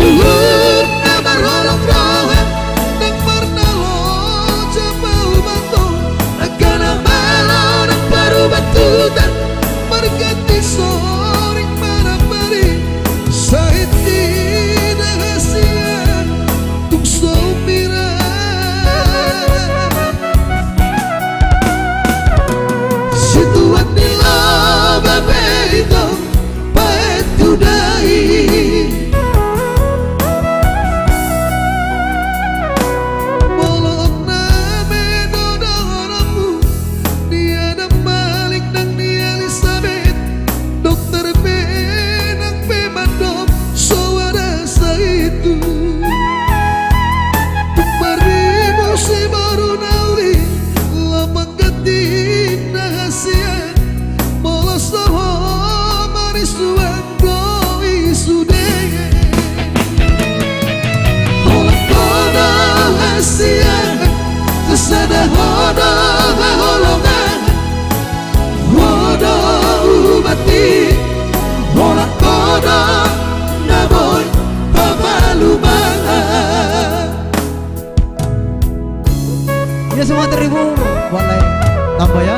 Luhut na marholong roha, nang marnaloja paubahon, angka na malo nang parubantutan, marganti soring manampari, sahit ni na hasian tung so umbira. Situan ni loba pe i tong paetuda i. Molo on name do dohononmu, ni Adam Malik nang ni Elisabet, dokter pe nang pe mandok so ada sahithu. Tung maribur siboru na uli, lam mangganti na hasian, molo so ho marisuang do i sude. Holan ho do hasian, sasada ho do haholongan, ho do ubat i, holan ho do na boi pamalumon. Ia semua terhibur, buat lain tambah ya.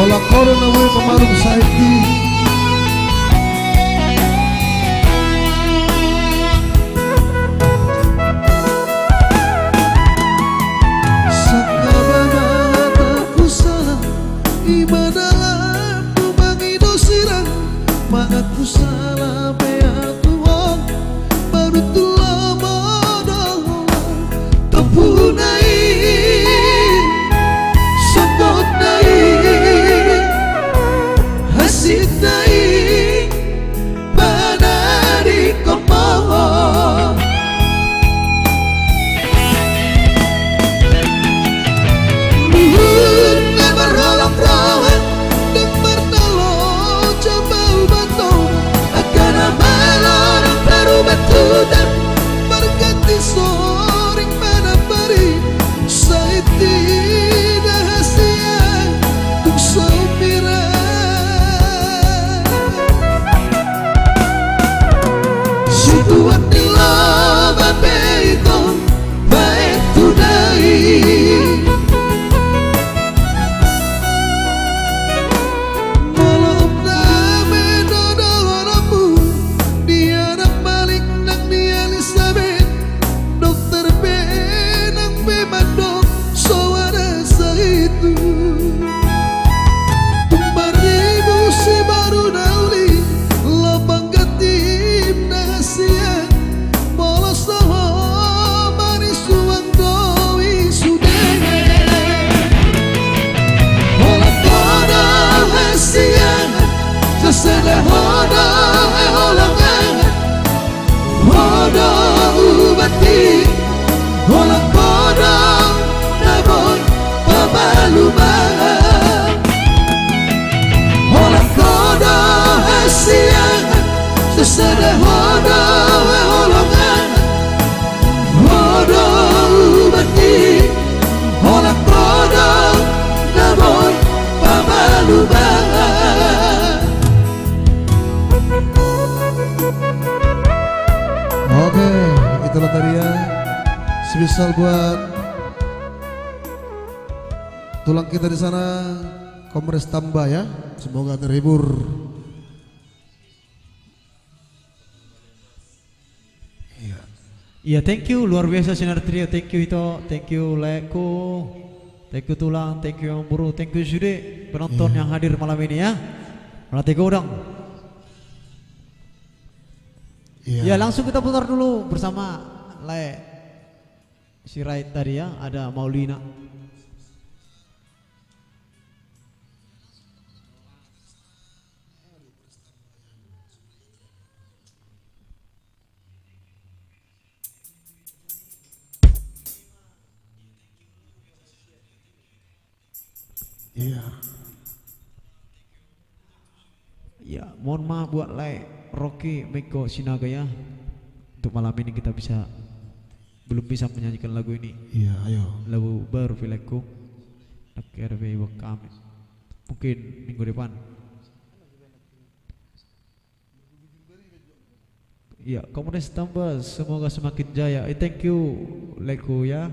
Holan ho do na boi pamalum sahit i. Sangkababa, tak kusala, ima dalanmu mangido sirang, mangaku sala pe au tu ho, manuntun lomo dohonon, tompuna i, songgotna i, hasitna i, panarihon ho. Luhut na marholong roha, nang marnaloja paubahon, angka na malo nang parubantutan, marganti soring manampari, Eh, itulah tadi ya. Spesial buat tulang kita di sana, Komres Tamba ya. Semoga terhibur. Iya. Iya, thank you, luar biasa Sinar Trio, thank you Ito, thank you Leko, thank you Tulang, thank you Amang Boru, thank you sude penonton yang hadir malam ini ya. Mauliate godang. Iya. Ya, langsung kita putar dulu bersama Lae Sirait tadi ya, ada Maulina. Iya. Ya, mohon maaf buat Lae Rocky Meko Sinaga ya. Untuk malam ini kita bisa, belum bisa menyanyikan lagu ini. Iya, ayo. Lagu baru filmku. Akhir buat kami. Mungkin minggu depan. Ya, Komres Tamba, semoga semakin jaya. Eh, thank you, Leko ya.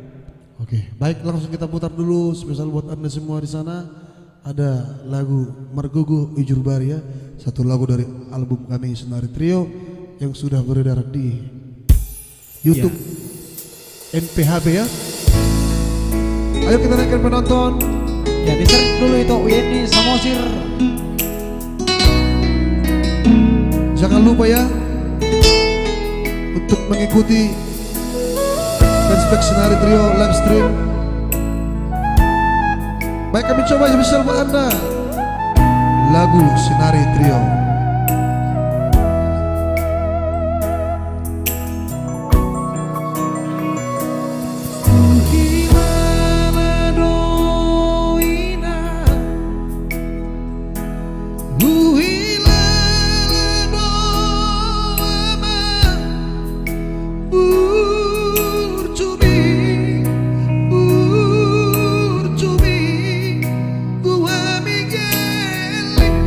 Oke, baik, langsung kita putar dulu spesial buat Anda semua di sana. Ada lagu Margogo Ijur Bari ya, satu lagu dari album kami Sinari Trio yang sudah beredar di YouTube. Iya. N P H P ya. Ayo kita naikkan penonton. Ya, di-share dulu itu, Yeni Samosir. Jangan lupa ya untuk mengikuti fanspage Sinari Trio live stream. Baik, kami coba spesial buat Anda. Lagu Sinari Trio. Huhilala do inang, huhilala do amang, burju mi, burju mi, tu hami gellengmon.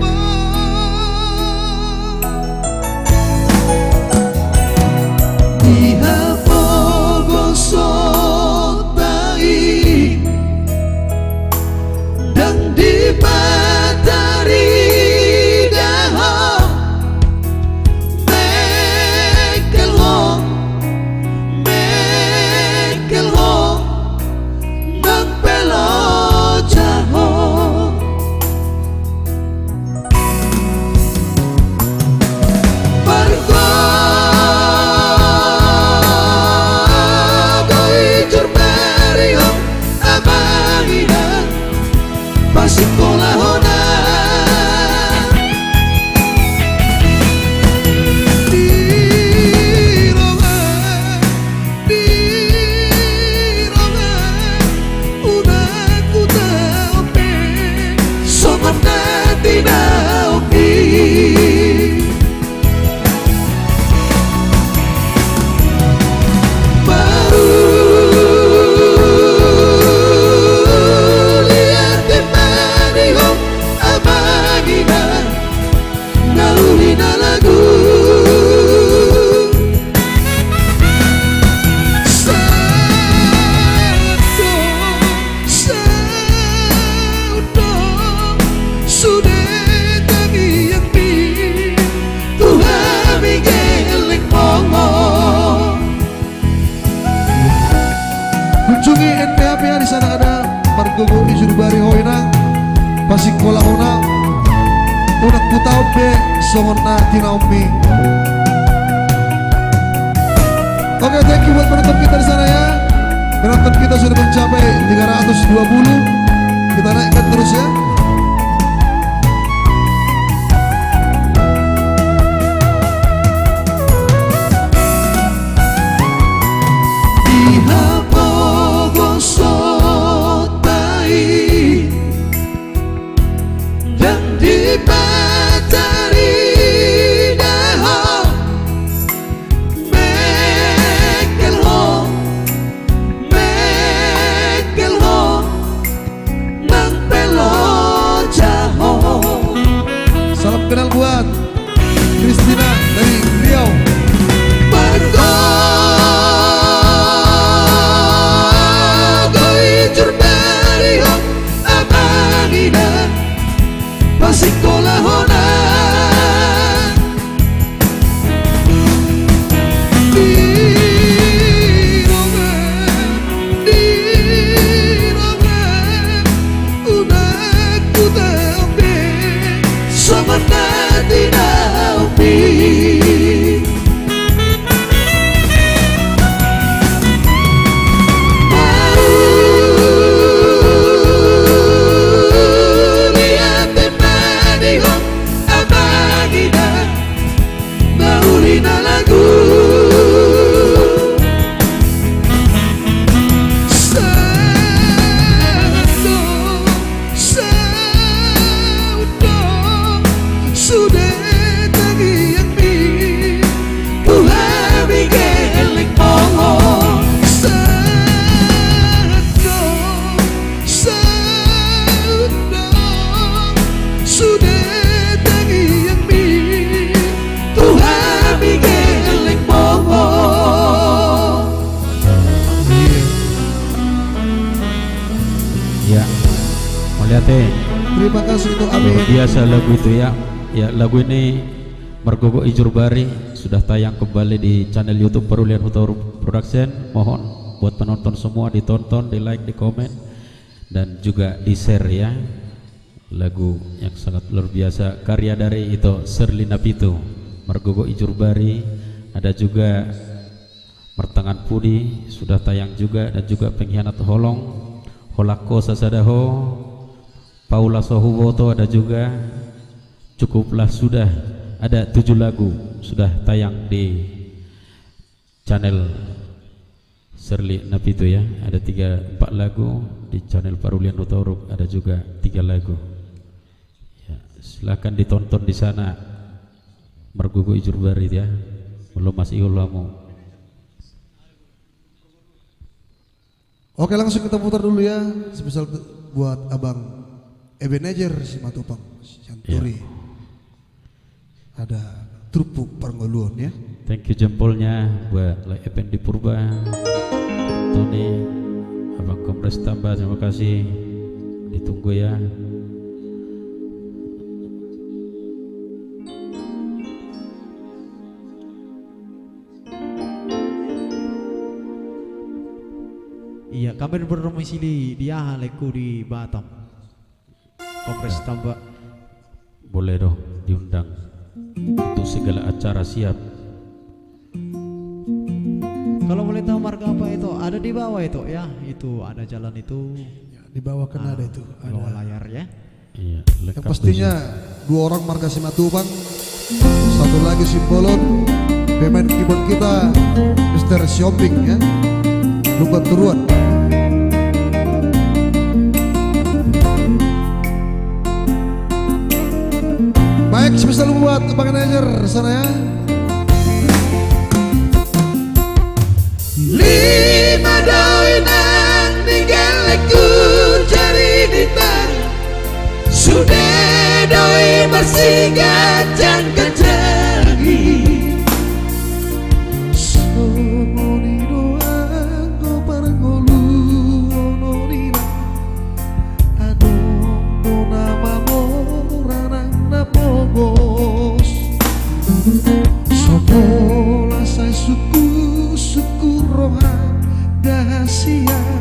Di hapogoson ta i, ndang dipataridahon, mengkel ho, mengkel ho, ndang pe loja ho. Margogo Ijur Bari ho, amang inang, pasingkolahon na. Di rongan, di rongan, unang hutaon be songon na tinaonmi. Mauliate ma di ho, amang inang, na uli na lagu. Saut do, saut do, sude tangiangmi tu hami gellengmon. Kunjungi N P H P ya, di sana ada Margogo Ijur Bari ho inang, pasingkolahon na, unang hutaon be songon na tinaonmi. Oke, thank you buat penonton kita di sana ya. Penonton kita sudah mencapai tiga ratus dua puluh. Kita naikkan terus ya. Di hapogoson ta i, ndang dipataridahon, mengkel ho, mengkel ho, ndang pe loja Terima kasih untuk Amin. Luar biasa lagu itu ya. Ya, lagu ini Margogo Ijurbari sudah tayang kembali di channel YouTube Parulian Hutauruk Production. Mohon buat penonton semua ditonton, di-like, di-komen, dan juga di-share ya. Lagu yang sangat luar biasa, karya dari Ito Serli Napitu. Margogo Ijurbari, ada juga Martangan Pudi sudah tayang juga, dan juga Pengkhianat Holong, Holan Ho Sasada Ho, Paula So Huboto ada juga, Cukuplah Sudah, ada tujuh lagu sudah tayang di channel Serli Napitu ya, ada tiga, empat lagu, di channel Parulian Hutauruk ada juga tiga lagu. Ya, silakan ditonton di sana. Margogo Ijurbari ya. Belum masih ulamu. Oke, langsung kita putar dulu ya, spesial buat Abang Ebenezer Simatupang, Sianturi. Iya. Ada Turpuk Parngoluon ya. Thank you jempolnya buat Lai Effendi Purba, Tony, Abang Kompres Tamba, terima kasih. Ditunggu ya. Iya, kami berdomisili di aha, Leko, di Batam. Kompres Tamba. Boleh dong diundang untuk segala acara, siap. Kalau boleh tahu marga apa itu? Ada di bawah itu ya, itu ada jalan itu. Ya, di bawah kan ada itu, di bawah layar ya. Iya, lengkap. Yang pastinya dua orang marga Simatupang, satu lagi Simbolon, pemain keyboard kita, Mister Siombing ya, Lumban Toruan. Baik, spesial buat Bang Ebenezer sana ya. Lima doi nang nigelek tu jari di tangan, sude doi marsiganjang ganjangi. Songon i do anggo parngoluon on, inang. Adong do na mamora nang na pogos. So pola sai sungkun-sungkun roha da hasian,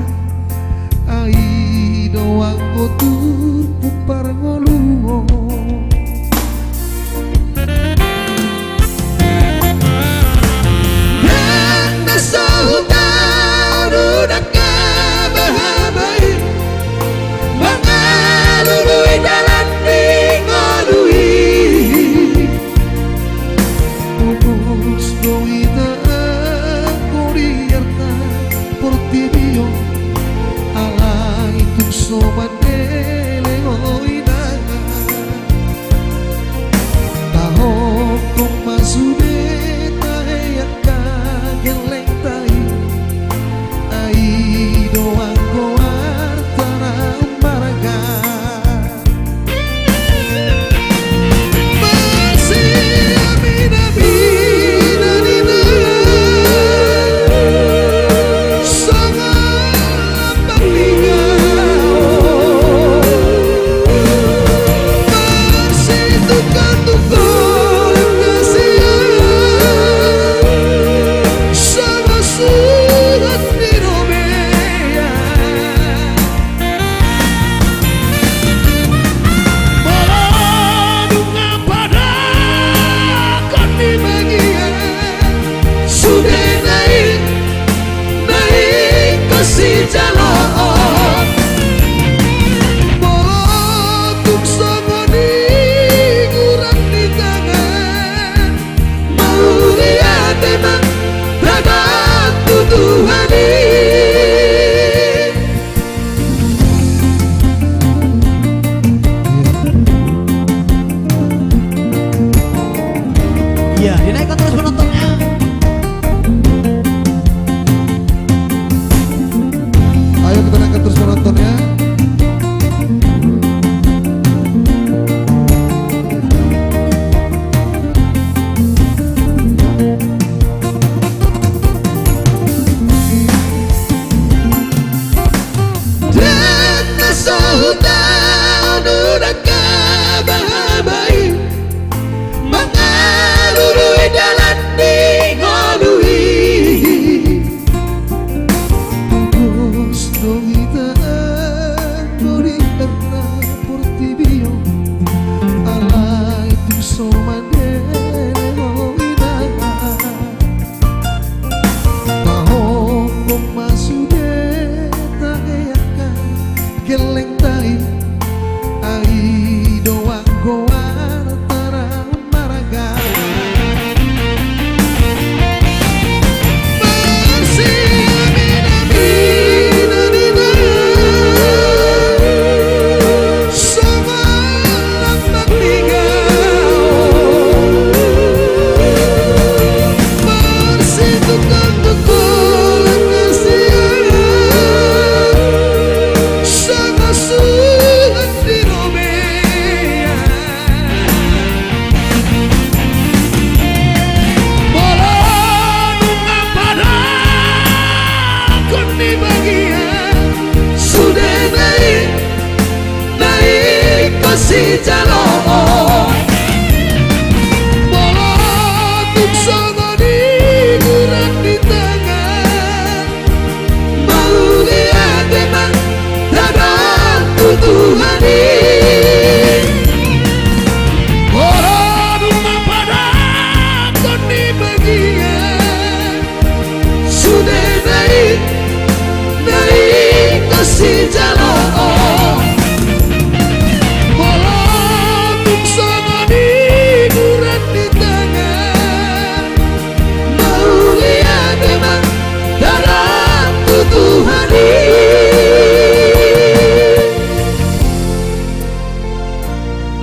ai do anggo turpuk parngoluon.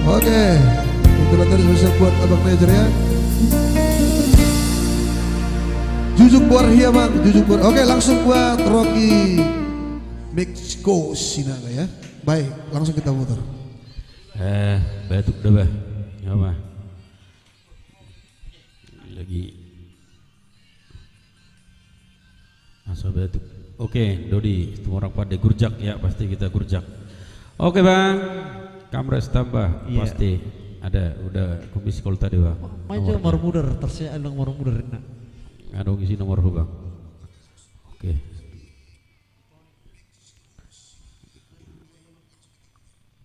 Oke, itulah tadi spesial buat Abang Nejer ya. Jujung Buar Hiamang, Jujung Buar. Oke, langsung buat Rocky Meksiko Sinaga ya. Baik, langsung kita mutar. Eh, batuk dah, Bah. Apa? Lagi masa batuk. Oke, Dodi, Tumorang Pande, gurjak ya, pasti kita gurjak. Oke, Bang. Kamres tambah, iya, pasti ada, udah kumis kol tadi, Bang. Ma-, main jo nomornya. Marmudar, tersial nomor mudar, nah. Ada ngisi nomor, Bang. Oke.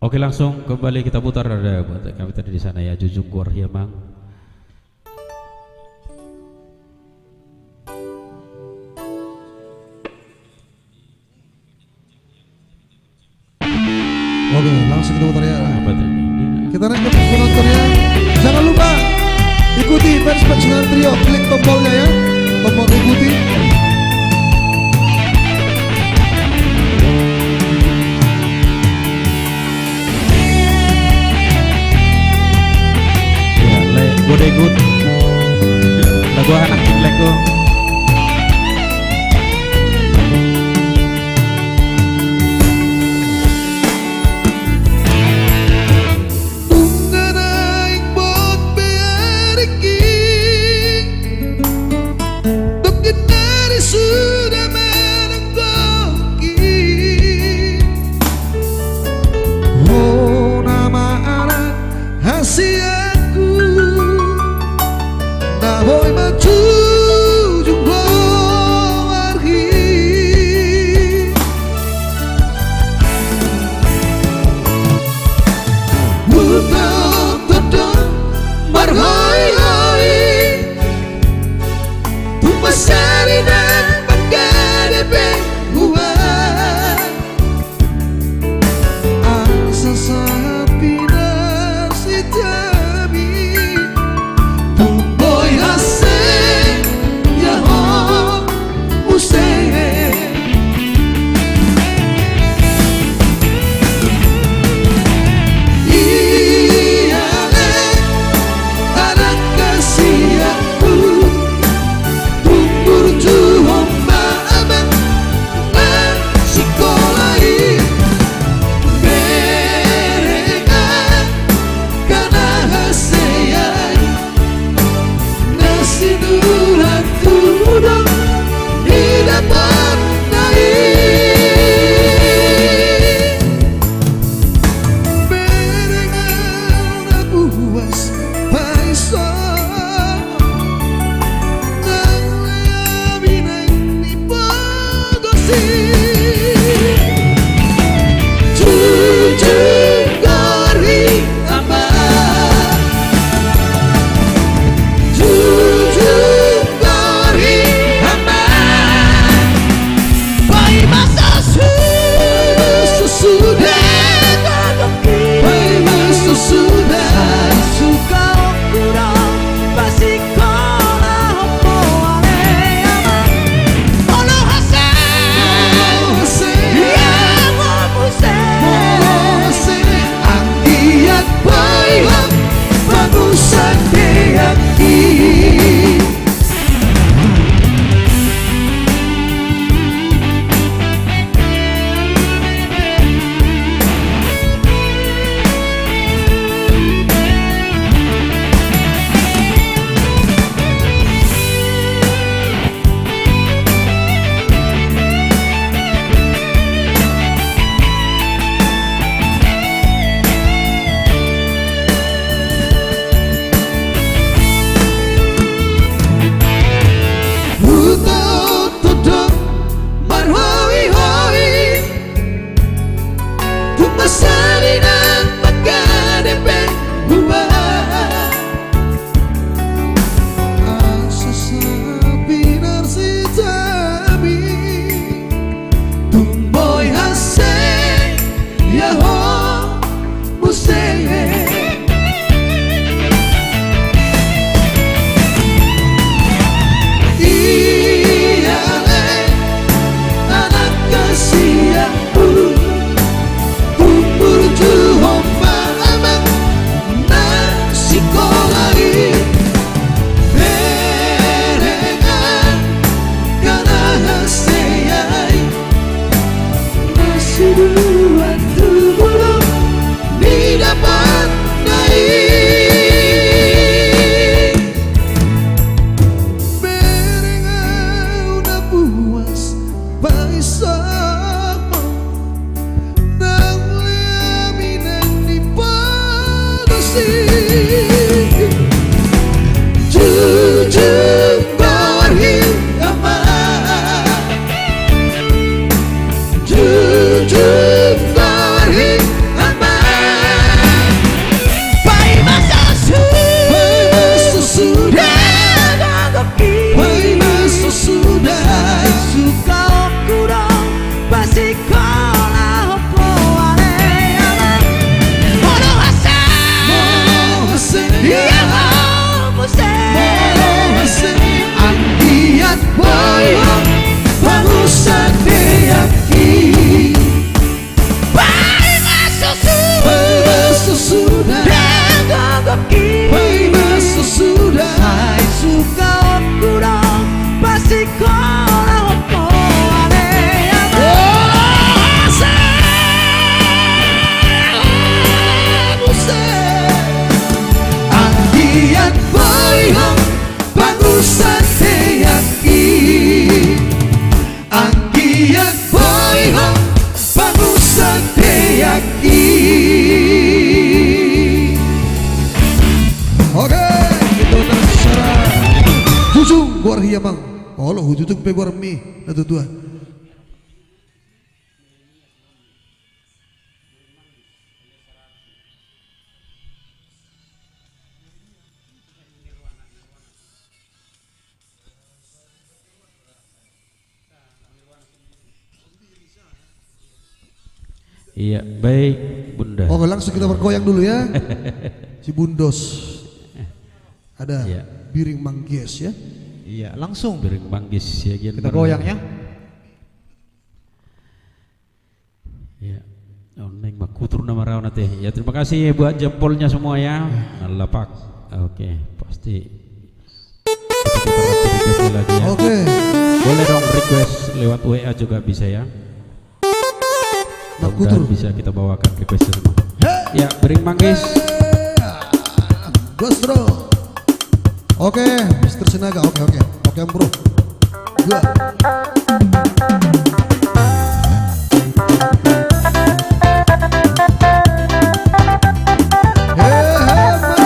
Oke, langsung kembali kita putar, ada buat kami tadi di sana ya, Jujung Buar Hiamang. Oke, langsung kita putar ya. Apa tuh? Kita naik ke penonton ya. Jangan lupa ikuti fanspage Sunan Trio, klik tombolnya ya. Tombol ikuti. Ya, le, gua udah ikut. Lah, gua anak Imlek gua. Nunga naeng bot be ariki, dok gena Amang. Olo, hututup pe goarmi, na tutua. Iya, baik, Bunda. Oke, langsung kita bergoyang dulu ya. Si Bundos. Ada, iya, Biring Manggis ya. Iya, langsung. Biring Manggis ya, kita goyang ya. Iya. Oh, naeng mangkutur nama rau nate. Ya, terima kasih buat jempolnya semua ya. Iya. Nggak lapak. Oke, pasti. Kita putar lagi ya. Oke. Boleh dong request lewat W A juga bisa ya. Mudah-mudahan bisa kita bawakan request semua. Hei. Ya, Biring Manggis. Hei. Gas, bro. Oke, Mister Sinaga. Oke, oke. Oke, bro. Dua. Hei, hei, Pak.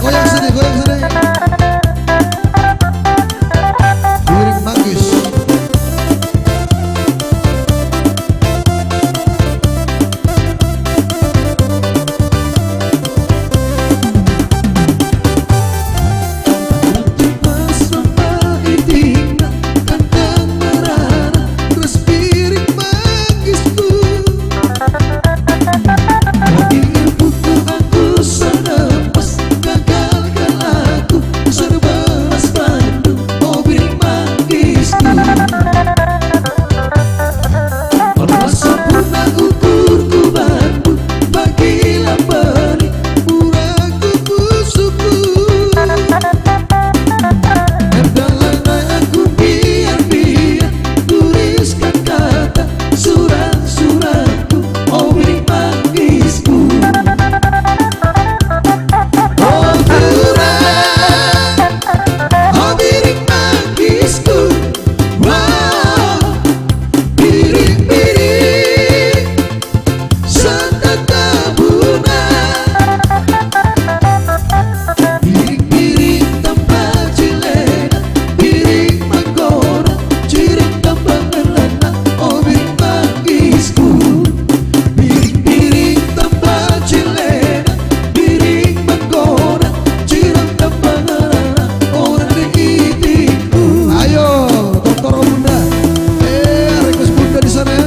Goyang sini, goyang sini. Biring Manggis. Ayo, tongtong ro Bunda. Eh, request Bunda di sana ya.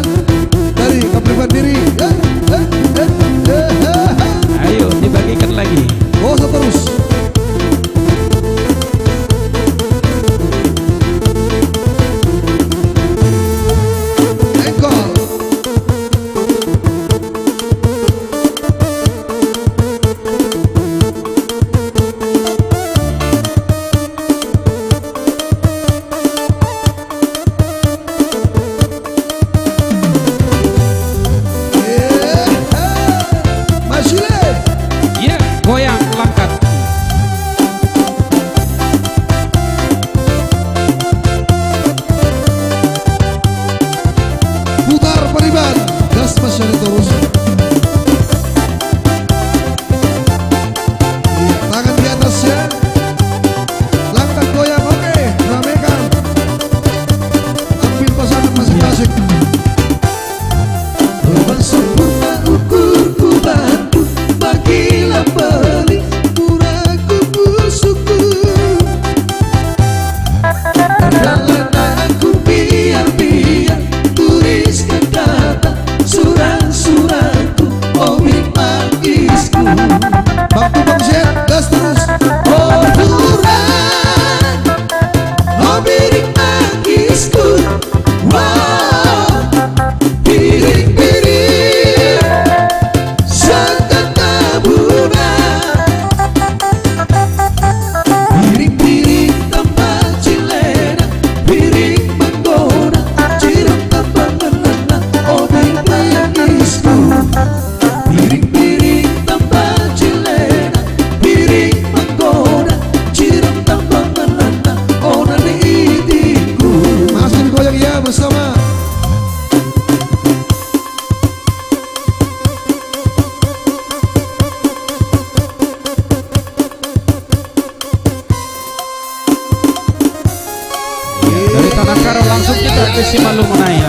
Dari Kapriban Diri. Eh, eh, eh, eh, eh, eh. Ayo, dibagikan lagi. Gosok terus. Engkol. Iya, goyang, langkat. Putar Pariban, gas Mas Yani terus. Iya, tangan di atas ya. Langkat goyang, oke, ramekan. Ambil pasangan masing-masing. Roman sempurna ukur ku bantu, bagi lambeli. Simalungun aja.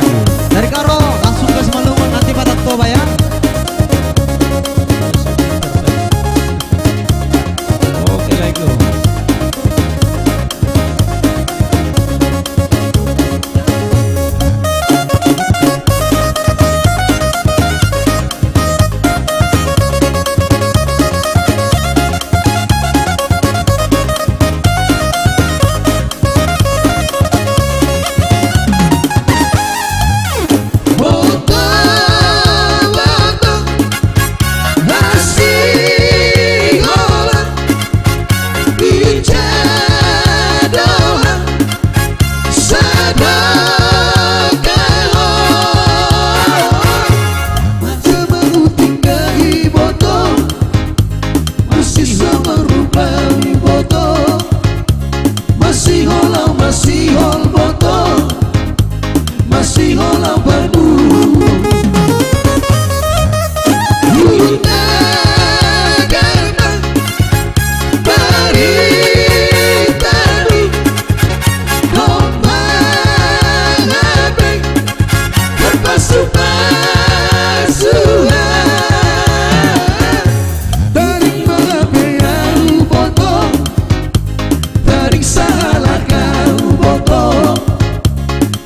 Dari Karo langsung ke Simalungun, nanti Batak Toba ya. Oke, let's go. Masihol au, masihol boto, masihol au panu. Huna garba barita ni, domma hape marpasupasu. Taring ma hape au boto, taring sahalak au boto,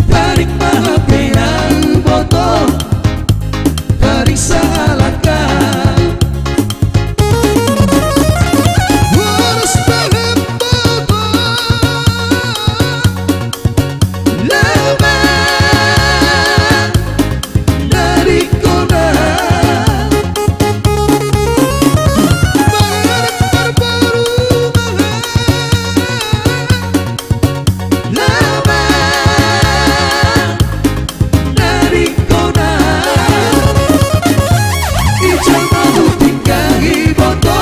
taring ma hape au boto, taring sahalak au. Horas ma hape au boto, laho ma na ringkot na. Marparumahan, laho ma na ringkot na. Ijama hutinggang iboto,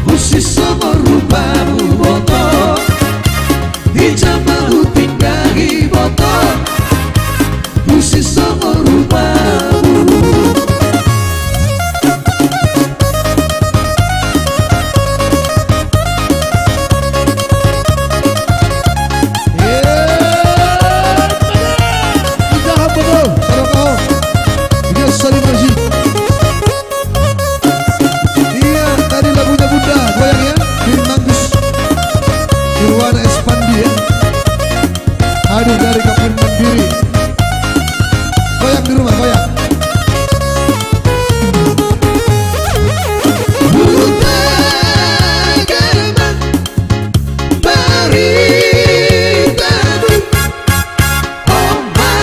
husisongon rupamu boto. Ijama hutinggang iboto, husisongon rupamu. Ia, tadi lagunya Bunda, goyang ya, Firmanus Irwana Espandi ya. Hadir dari Kampung Mandiri. Goyang di rumah, goyang. Huna garba barita ni, domma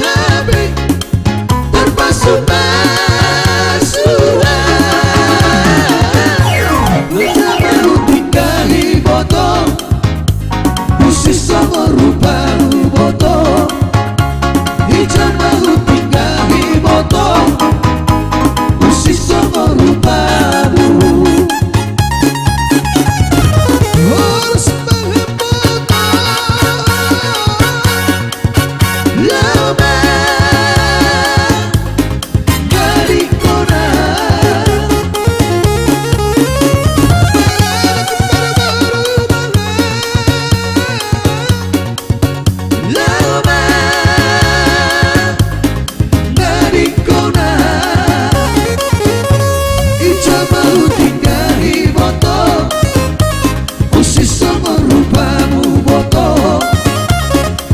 hape marpasupasu. Ijama hutinggang iboto, husisongon rupamu boto. Ijama hutinggang iboto, husisongon rupamu. Horas ma hape au boto, laho ma na ringkot na. Laho ma na ringkot na. Ijama hutinggang iboto, husisongon rupamu boto.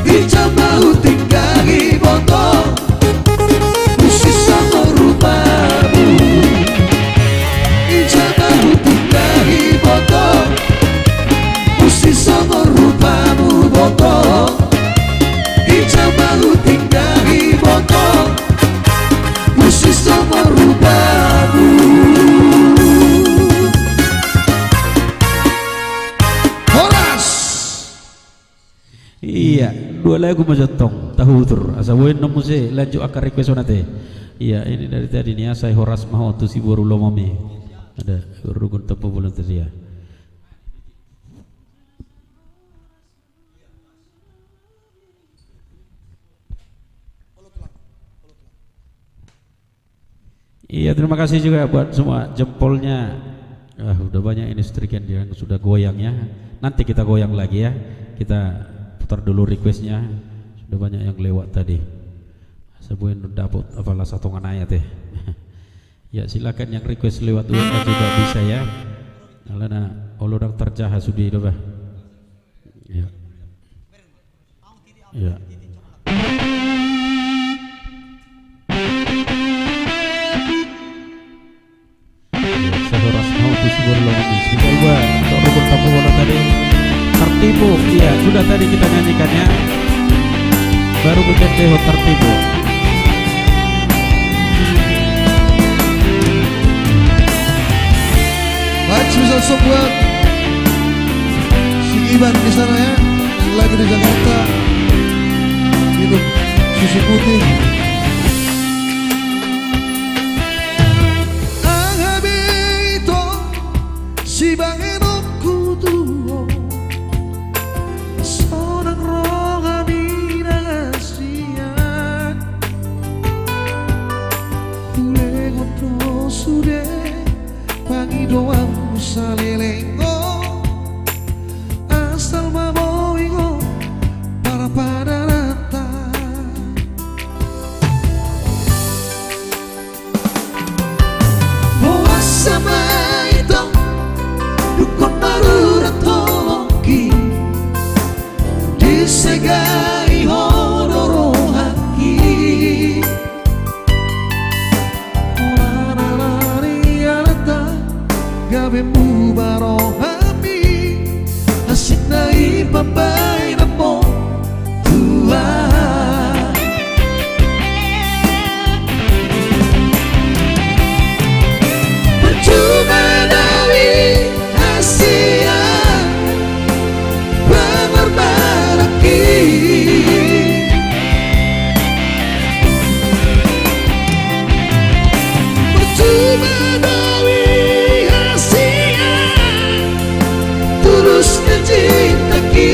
Ijama hutinggang iboto, husisongon rupamu. Ijama hutinggang iboto, husisongon rupamu boto. Ijama hutinggang iboto, husisongon rupamu. Horas. Ia, dua lagu ma jo tong tahutur, asa boi annon muse lanjut angka request on ate. Ia, ini dari tadi ni, asa horas ma ho tu siboru lomami. Ada rugun tempo volunteer ya. Iya, terima kasih juga buat semua jempolnya. Ah, udah banyak ini striken yang sudah goyang ya. Nanti kita goyang lagi ya. Kita Putar dulu requestnya. Sudah banyak yang lewat tadi. Sebuah yang dapat apala satu nganai ate. Ya, silakan yang request lewat W A juga bisa ya. Alana olo dang tarjaha sude do bah. Ya. Ya. Ya, sehoras mau di sebuah lowongan. Sudah iba untuk rukun tamu bola tadi. Tertipu. Iya, sudah tadi kita nyanyikannya. Baru kita teho tertipu. Baik, bisa langsung buat si Iban di sana ya, lagi di Jakarta minum susu putih. Aha be ito sibahenonku tu ho, sonang rohami na sian. Hulehon do sude pangidoanmu saleleng on, asal ma boi ho parpadananta. Boasa ma ito dungkon marurat holongki, disegai ho do rohangki. Holan alani arta gabe muba rohami, asing na i pambahenanmu Tuhan. Percuma dao i hasian pengorbananki. Percuma dao i hasian tulusna cintaki.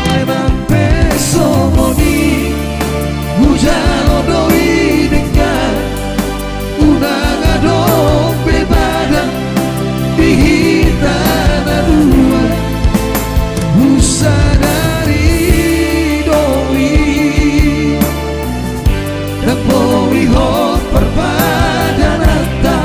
Alai nang pe songon i, hujalo do i denggan, unang adong pe badan di hita na dua. Husadari do i, ndang boi hot parpadananta.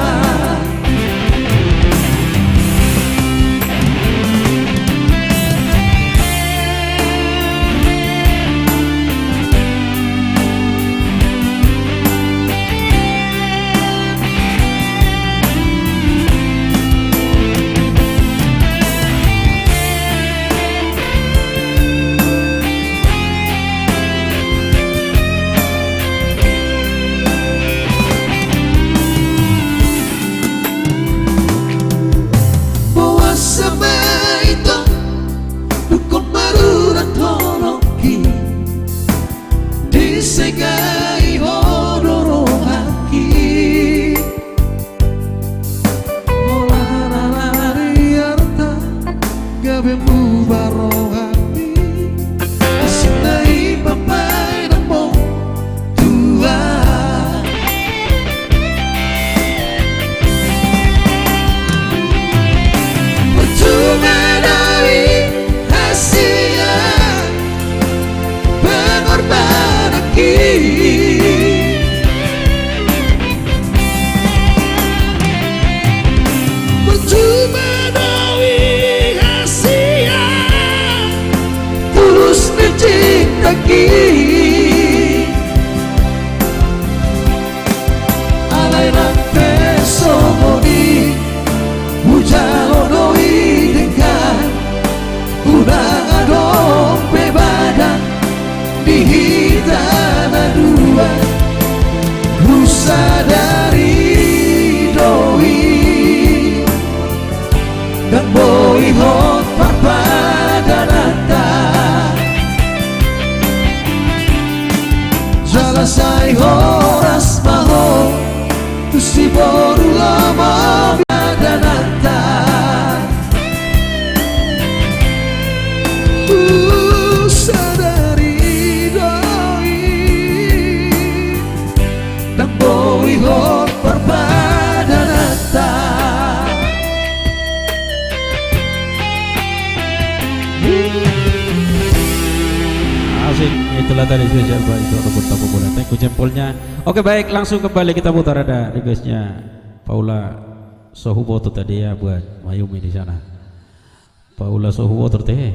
Boasa ma ito dungkon marurat holongki, disegai ho do rohangki. Holan alani arta gabe muba rohami, asing na i pambahenanmu Tuhan. Percuma dao i hasian pengorbananki. Percuma dao i hasian tulusna cintaki. Alai nang pe songon i, hujalo do i denggan, unang adong pe badan di hita na dua. Husadari do i, ndang boi hot parpadananta. Jala sai horas ma ho tu si boru lomo padananta. Husadari do i, ndang boi hot parpadananta. Itulah tadi spesial buat itu, robot tapo bola. Thank you jempolnya. Oke, baik, langsung kembali kita putar, ada requestnya Paula Sohuboto tadi ya, buat Mayumi di sana. Paula Sohuboto teh,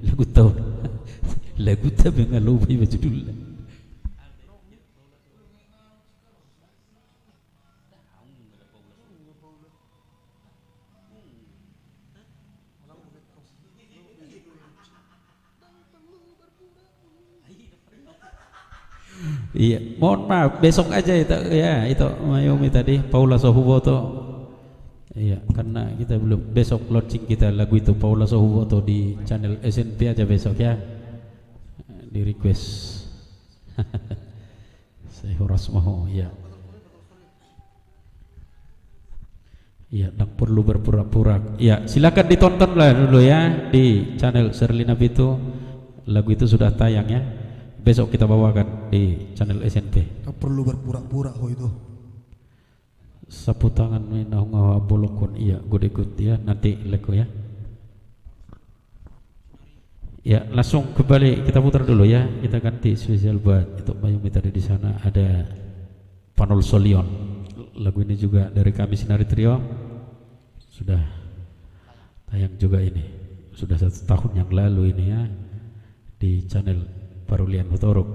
lagu taon. Lagu taon yang lupa judulnya. Iya, mohon maaf, besok aja itu, ya, itu Mayumi tadi, Paula Sohuboto. Iya, karena kita belum, besok launching kita lagu itu, Paula Sohuboto di channel S N P aja besok ya. Di request. Sai horas ma ho, iya. Iya, ndang perlu berpura-pura. Iya, silakan ditonton lah dulu ya di channel Serlina Pitu. Lagu itu sudah tayang ya. Besok kita bawakan di channel S N P. Ndang perlu berpura-pura ho itu. Sapu tangan ma i na hungau bolokon, iya, godekon, iya, nanti leko ya. Ya, langsung kembali kita putar dulu ya. Kita ganti spesial buat itu Mayumi tadi, di sana ada Panolsolion. Lagu ini juga dari kami Sinari Trio. Sudah tayang juga ini. Sudah satu tahun yang lalu ini ya. Di channel Parulian Hutoruk.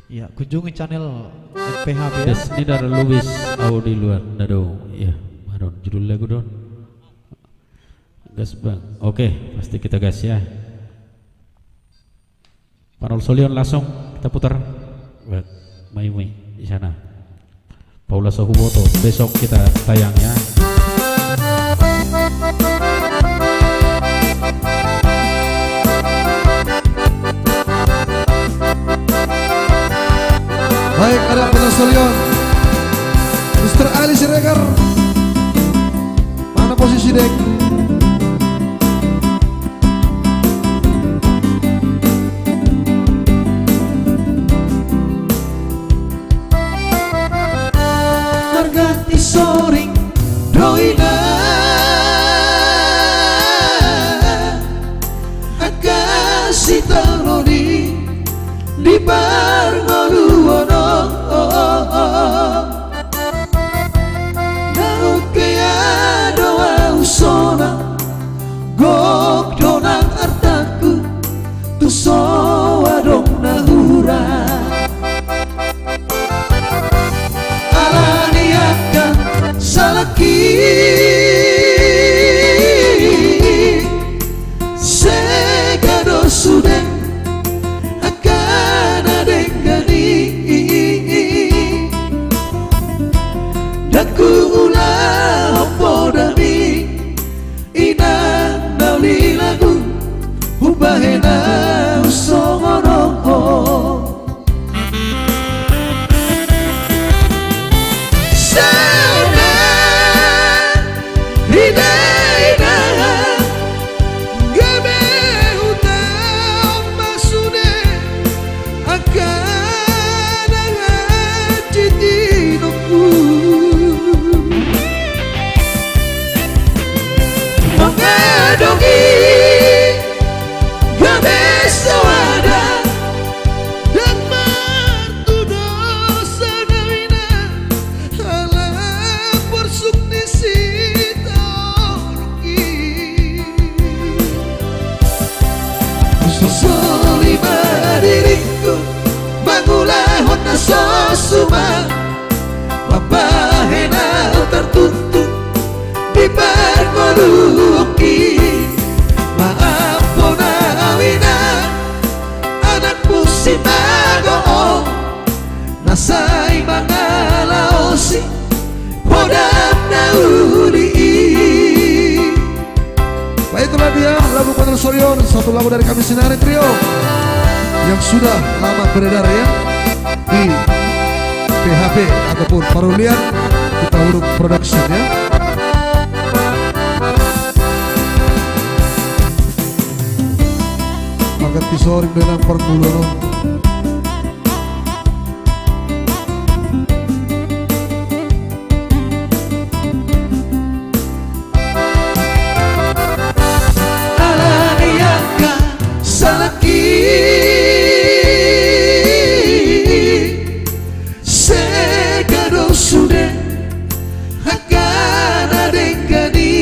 Ya, kunjungi channel M P H B ya. Des nidar luis au di luar. Nado, ya, maron judul lagu don. Gas, Bang. Oke, pasti kita gas ya. Panolsolion langsung kita putar. Buat Mayumi di sana. Paula Sohuboto, besok kita tayang ya. Baik, ada Panolsolion. Mister Ali Siregar. Mana posisi, Dek? Marga Tisoring do inna, angka sitaonon i di parngoluon on. Naung hea do au sonang, gok do nang artangku, tu so adong na hurang. Alani angka salangki, sega do sude angka na denggan i. Ndang huulahon podam i, inang na uli lagu, hubahen au songon on. Sonang, inang, inang, gabe hutaon ma sude angka na hansit inongku. Mangado i gabe soada, ndang martudosan au inna, ala porsuk ni sitaonon i. Soli ma diringku mangulahon na so suman, mambahen au tartutu di parngoluonki. Maampona au inna, anakmu simago on, na sai mangalaosi podam na uli i. Baik, itulah dia lagu Panolsolion, satu lagu dari kami Sinari Trio yang sudah lama beredar ya di P H P ataupun Parulian Hutauruk Production ya. Marga Tisoring do inna, parngoluon on. Alani angka salangki, sude angka na denggan i.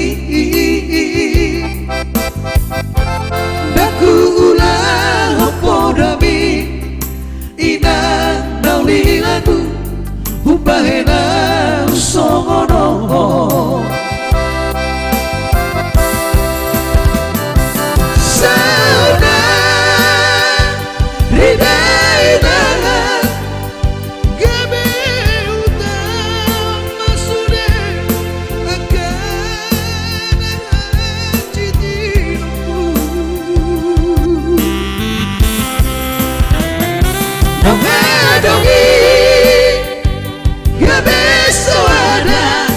Ndang huulahon podam i, inang na uli, lagu umbahen ahu songon on. Saudara, ridai tangan, gabe hutangihon ma sude angka na hansit i. Naung adong i, gabe soada,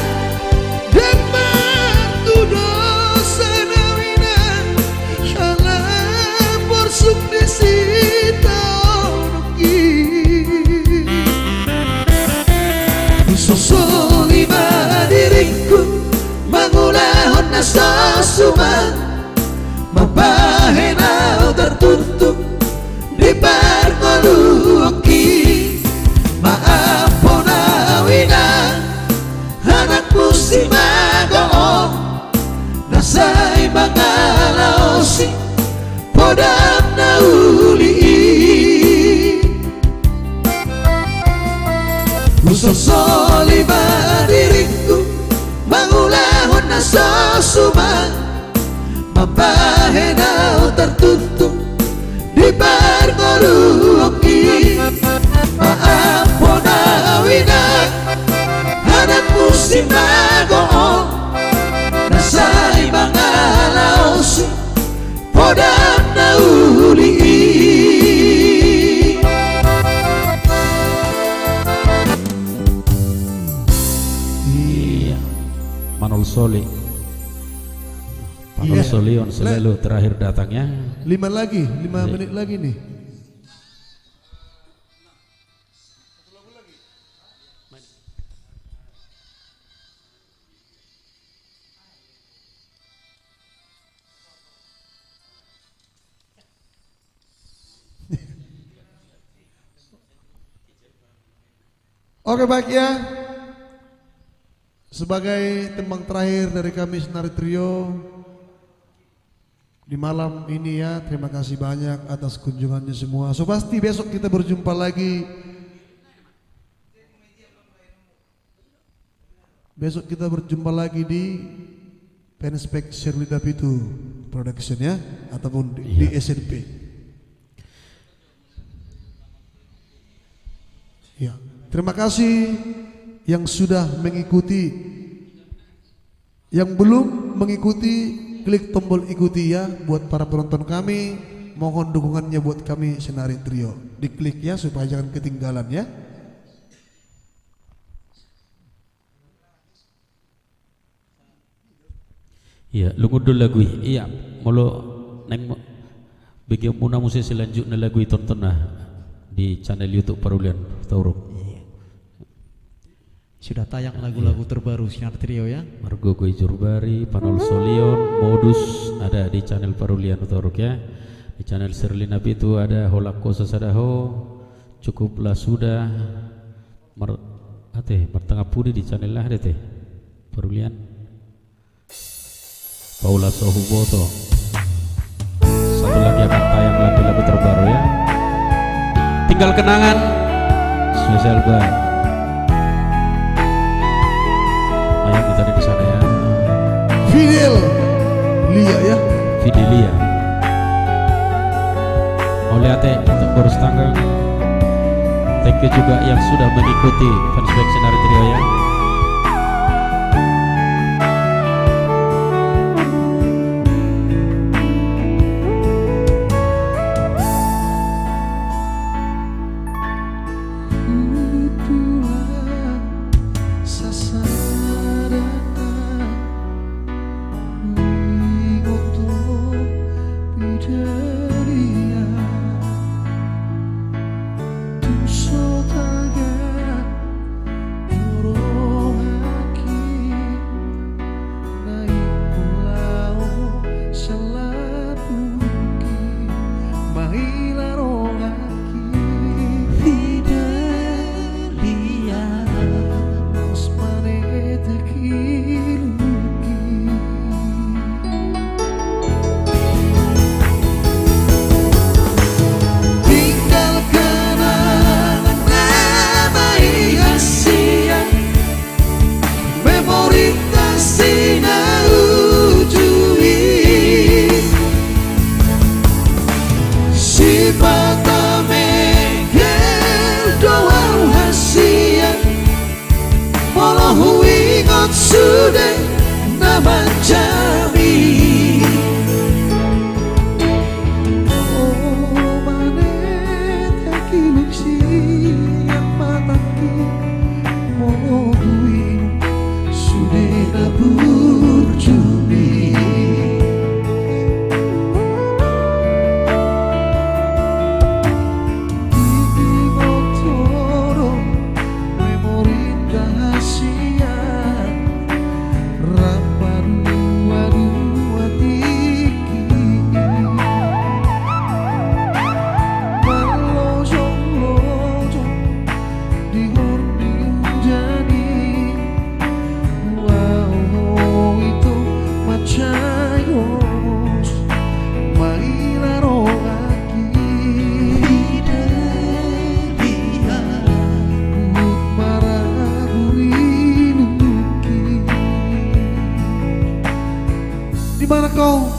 damang tu dosa na huinang, ala porsuk ni sitaonon i. Husosoli ma diringku mangulahon na so suman, mambahen ahu tartuntung di parngoluonki. Maaphon ahu, inang, anakmu simago on, na sai mangalaosi podam na uli i. Husosoli ma diringku mangulahon na so suman, mambahen ahu tartuntung di parngoluonki. Maaphon ahu, inang, anakmu simago on, na sai mangalaosi podam na uli i. Iya. Manol Soli. Iya. Manol Soli on selalu terakhir datang, ya. Lima lagi, lima menit lagi nih. Oke, baik ya. Sebagai tembang terakhir dari kami Senari Trio di malam ini ya, terima kasih banyak atas kunjungannya semua. So pasti besok kita berjumpa lagi. Besok kita berjumpa lagi di Fanspek Sherwin Dapitu Production ya, ataupun di, di S N P. Ya, terima kasih yang sudah mengikuti. Yang belum mengikuti, klik tombol ikuti ya. Buat para penonton kami, mohon dukungannya buat kami Senari Trio. Diklik ya, supaya jangan ketinggalan ya. Iya, lungun do lagu i. Iya, molo naeng mo-, begeonmuna muse selanjutna lagu i, tonton na di channel YouTube Parulian Hutauruk. Iya. Sudah tayang lagu-lagu terbaru Senari Trio ya. Margogo i Jurbari, Panol Solion, Modus, ada di channel Parulian Hutauruk ya. Di channel Sherlina Pitu ada, Holan Ho Sasada Ho, Cukuplah Sudah, Mar-, ate, Martangapudi di channel aha do ate? Parulian. Paula So Huboto. Satu lagi akan tayang lagu-lagu terbaru ya. Tinggal Kenangan. Spesial buat Ayang kita di sana ya. Fidel Lia ya. Fidelia. Mauliate untuk boru Sitanggang. Thank you juga yang sudah mengikuti Fanspek Senari Trio ya.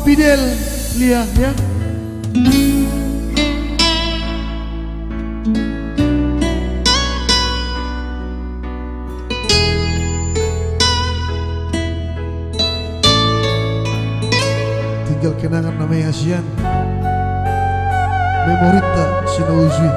Fidel Lia, ya. Tinggal kenangan nama hasian. Memorinta si na uju i.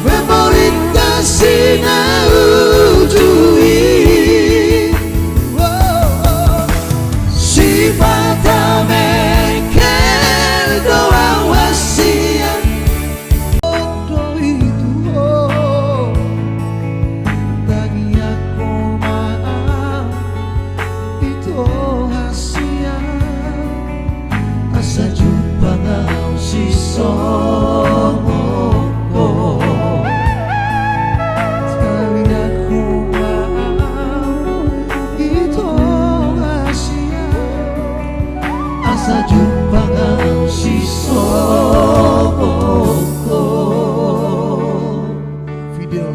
Memorinta si na uju i. Sipata mengkel do au hasian. Ondo i tu ho. Tangiangku ma au. Ito hasian, asa jumpang au sisongon ho. Tangiangku ma au, ito hasian, asa jumpang au sisongon ho. Fidel.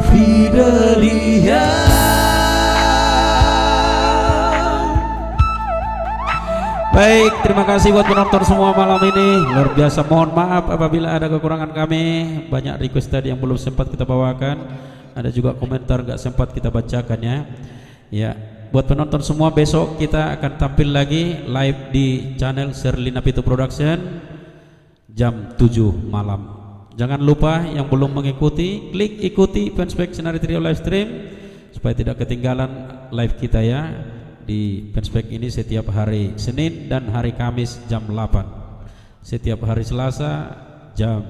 Fidel Lia. Baik, terima kasih buat penonton semua malam ini. Luar biasa, mohon maaf apabila ada kekurangan kami. Banyak request tadi yang belum sempat kita bawakan. Ada juga komentar nggak sempat kita bacakan, ya. Ya, buat penonton semua, besok kita akan tampil lagi live di channel Serlina Pitu Production jam tujuh malam. Jangan lupa yang belum mengikuti, klik ikuti fanspage Sinari Trio live stream supaya tidak ketinggalan live kita, ya, di fanspage ini setiap hari Senin dan hari Kamis jam delapan. Setiap hari Selasa jam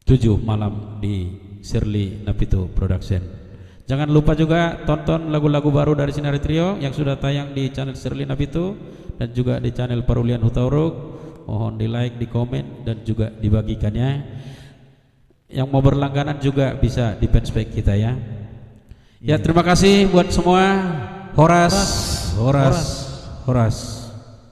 tujuh malam di Serlina Pitu Production. Jangan lupa juga tonton lagu-lagu baru dari Sinari Trio yang sudah tayang di channel Serlina Pitu dan juga di channel Parulian Hutauruk. Mohon di-like, di-komen, dan juga dibagikan, ya. Yang mau berlangganan juga bisa di fanspage kita, ya. Ya, terima kasih buat semua. Horas, horas, horas.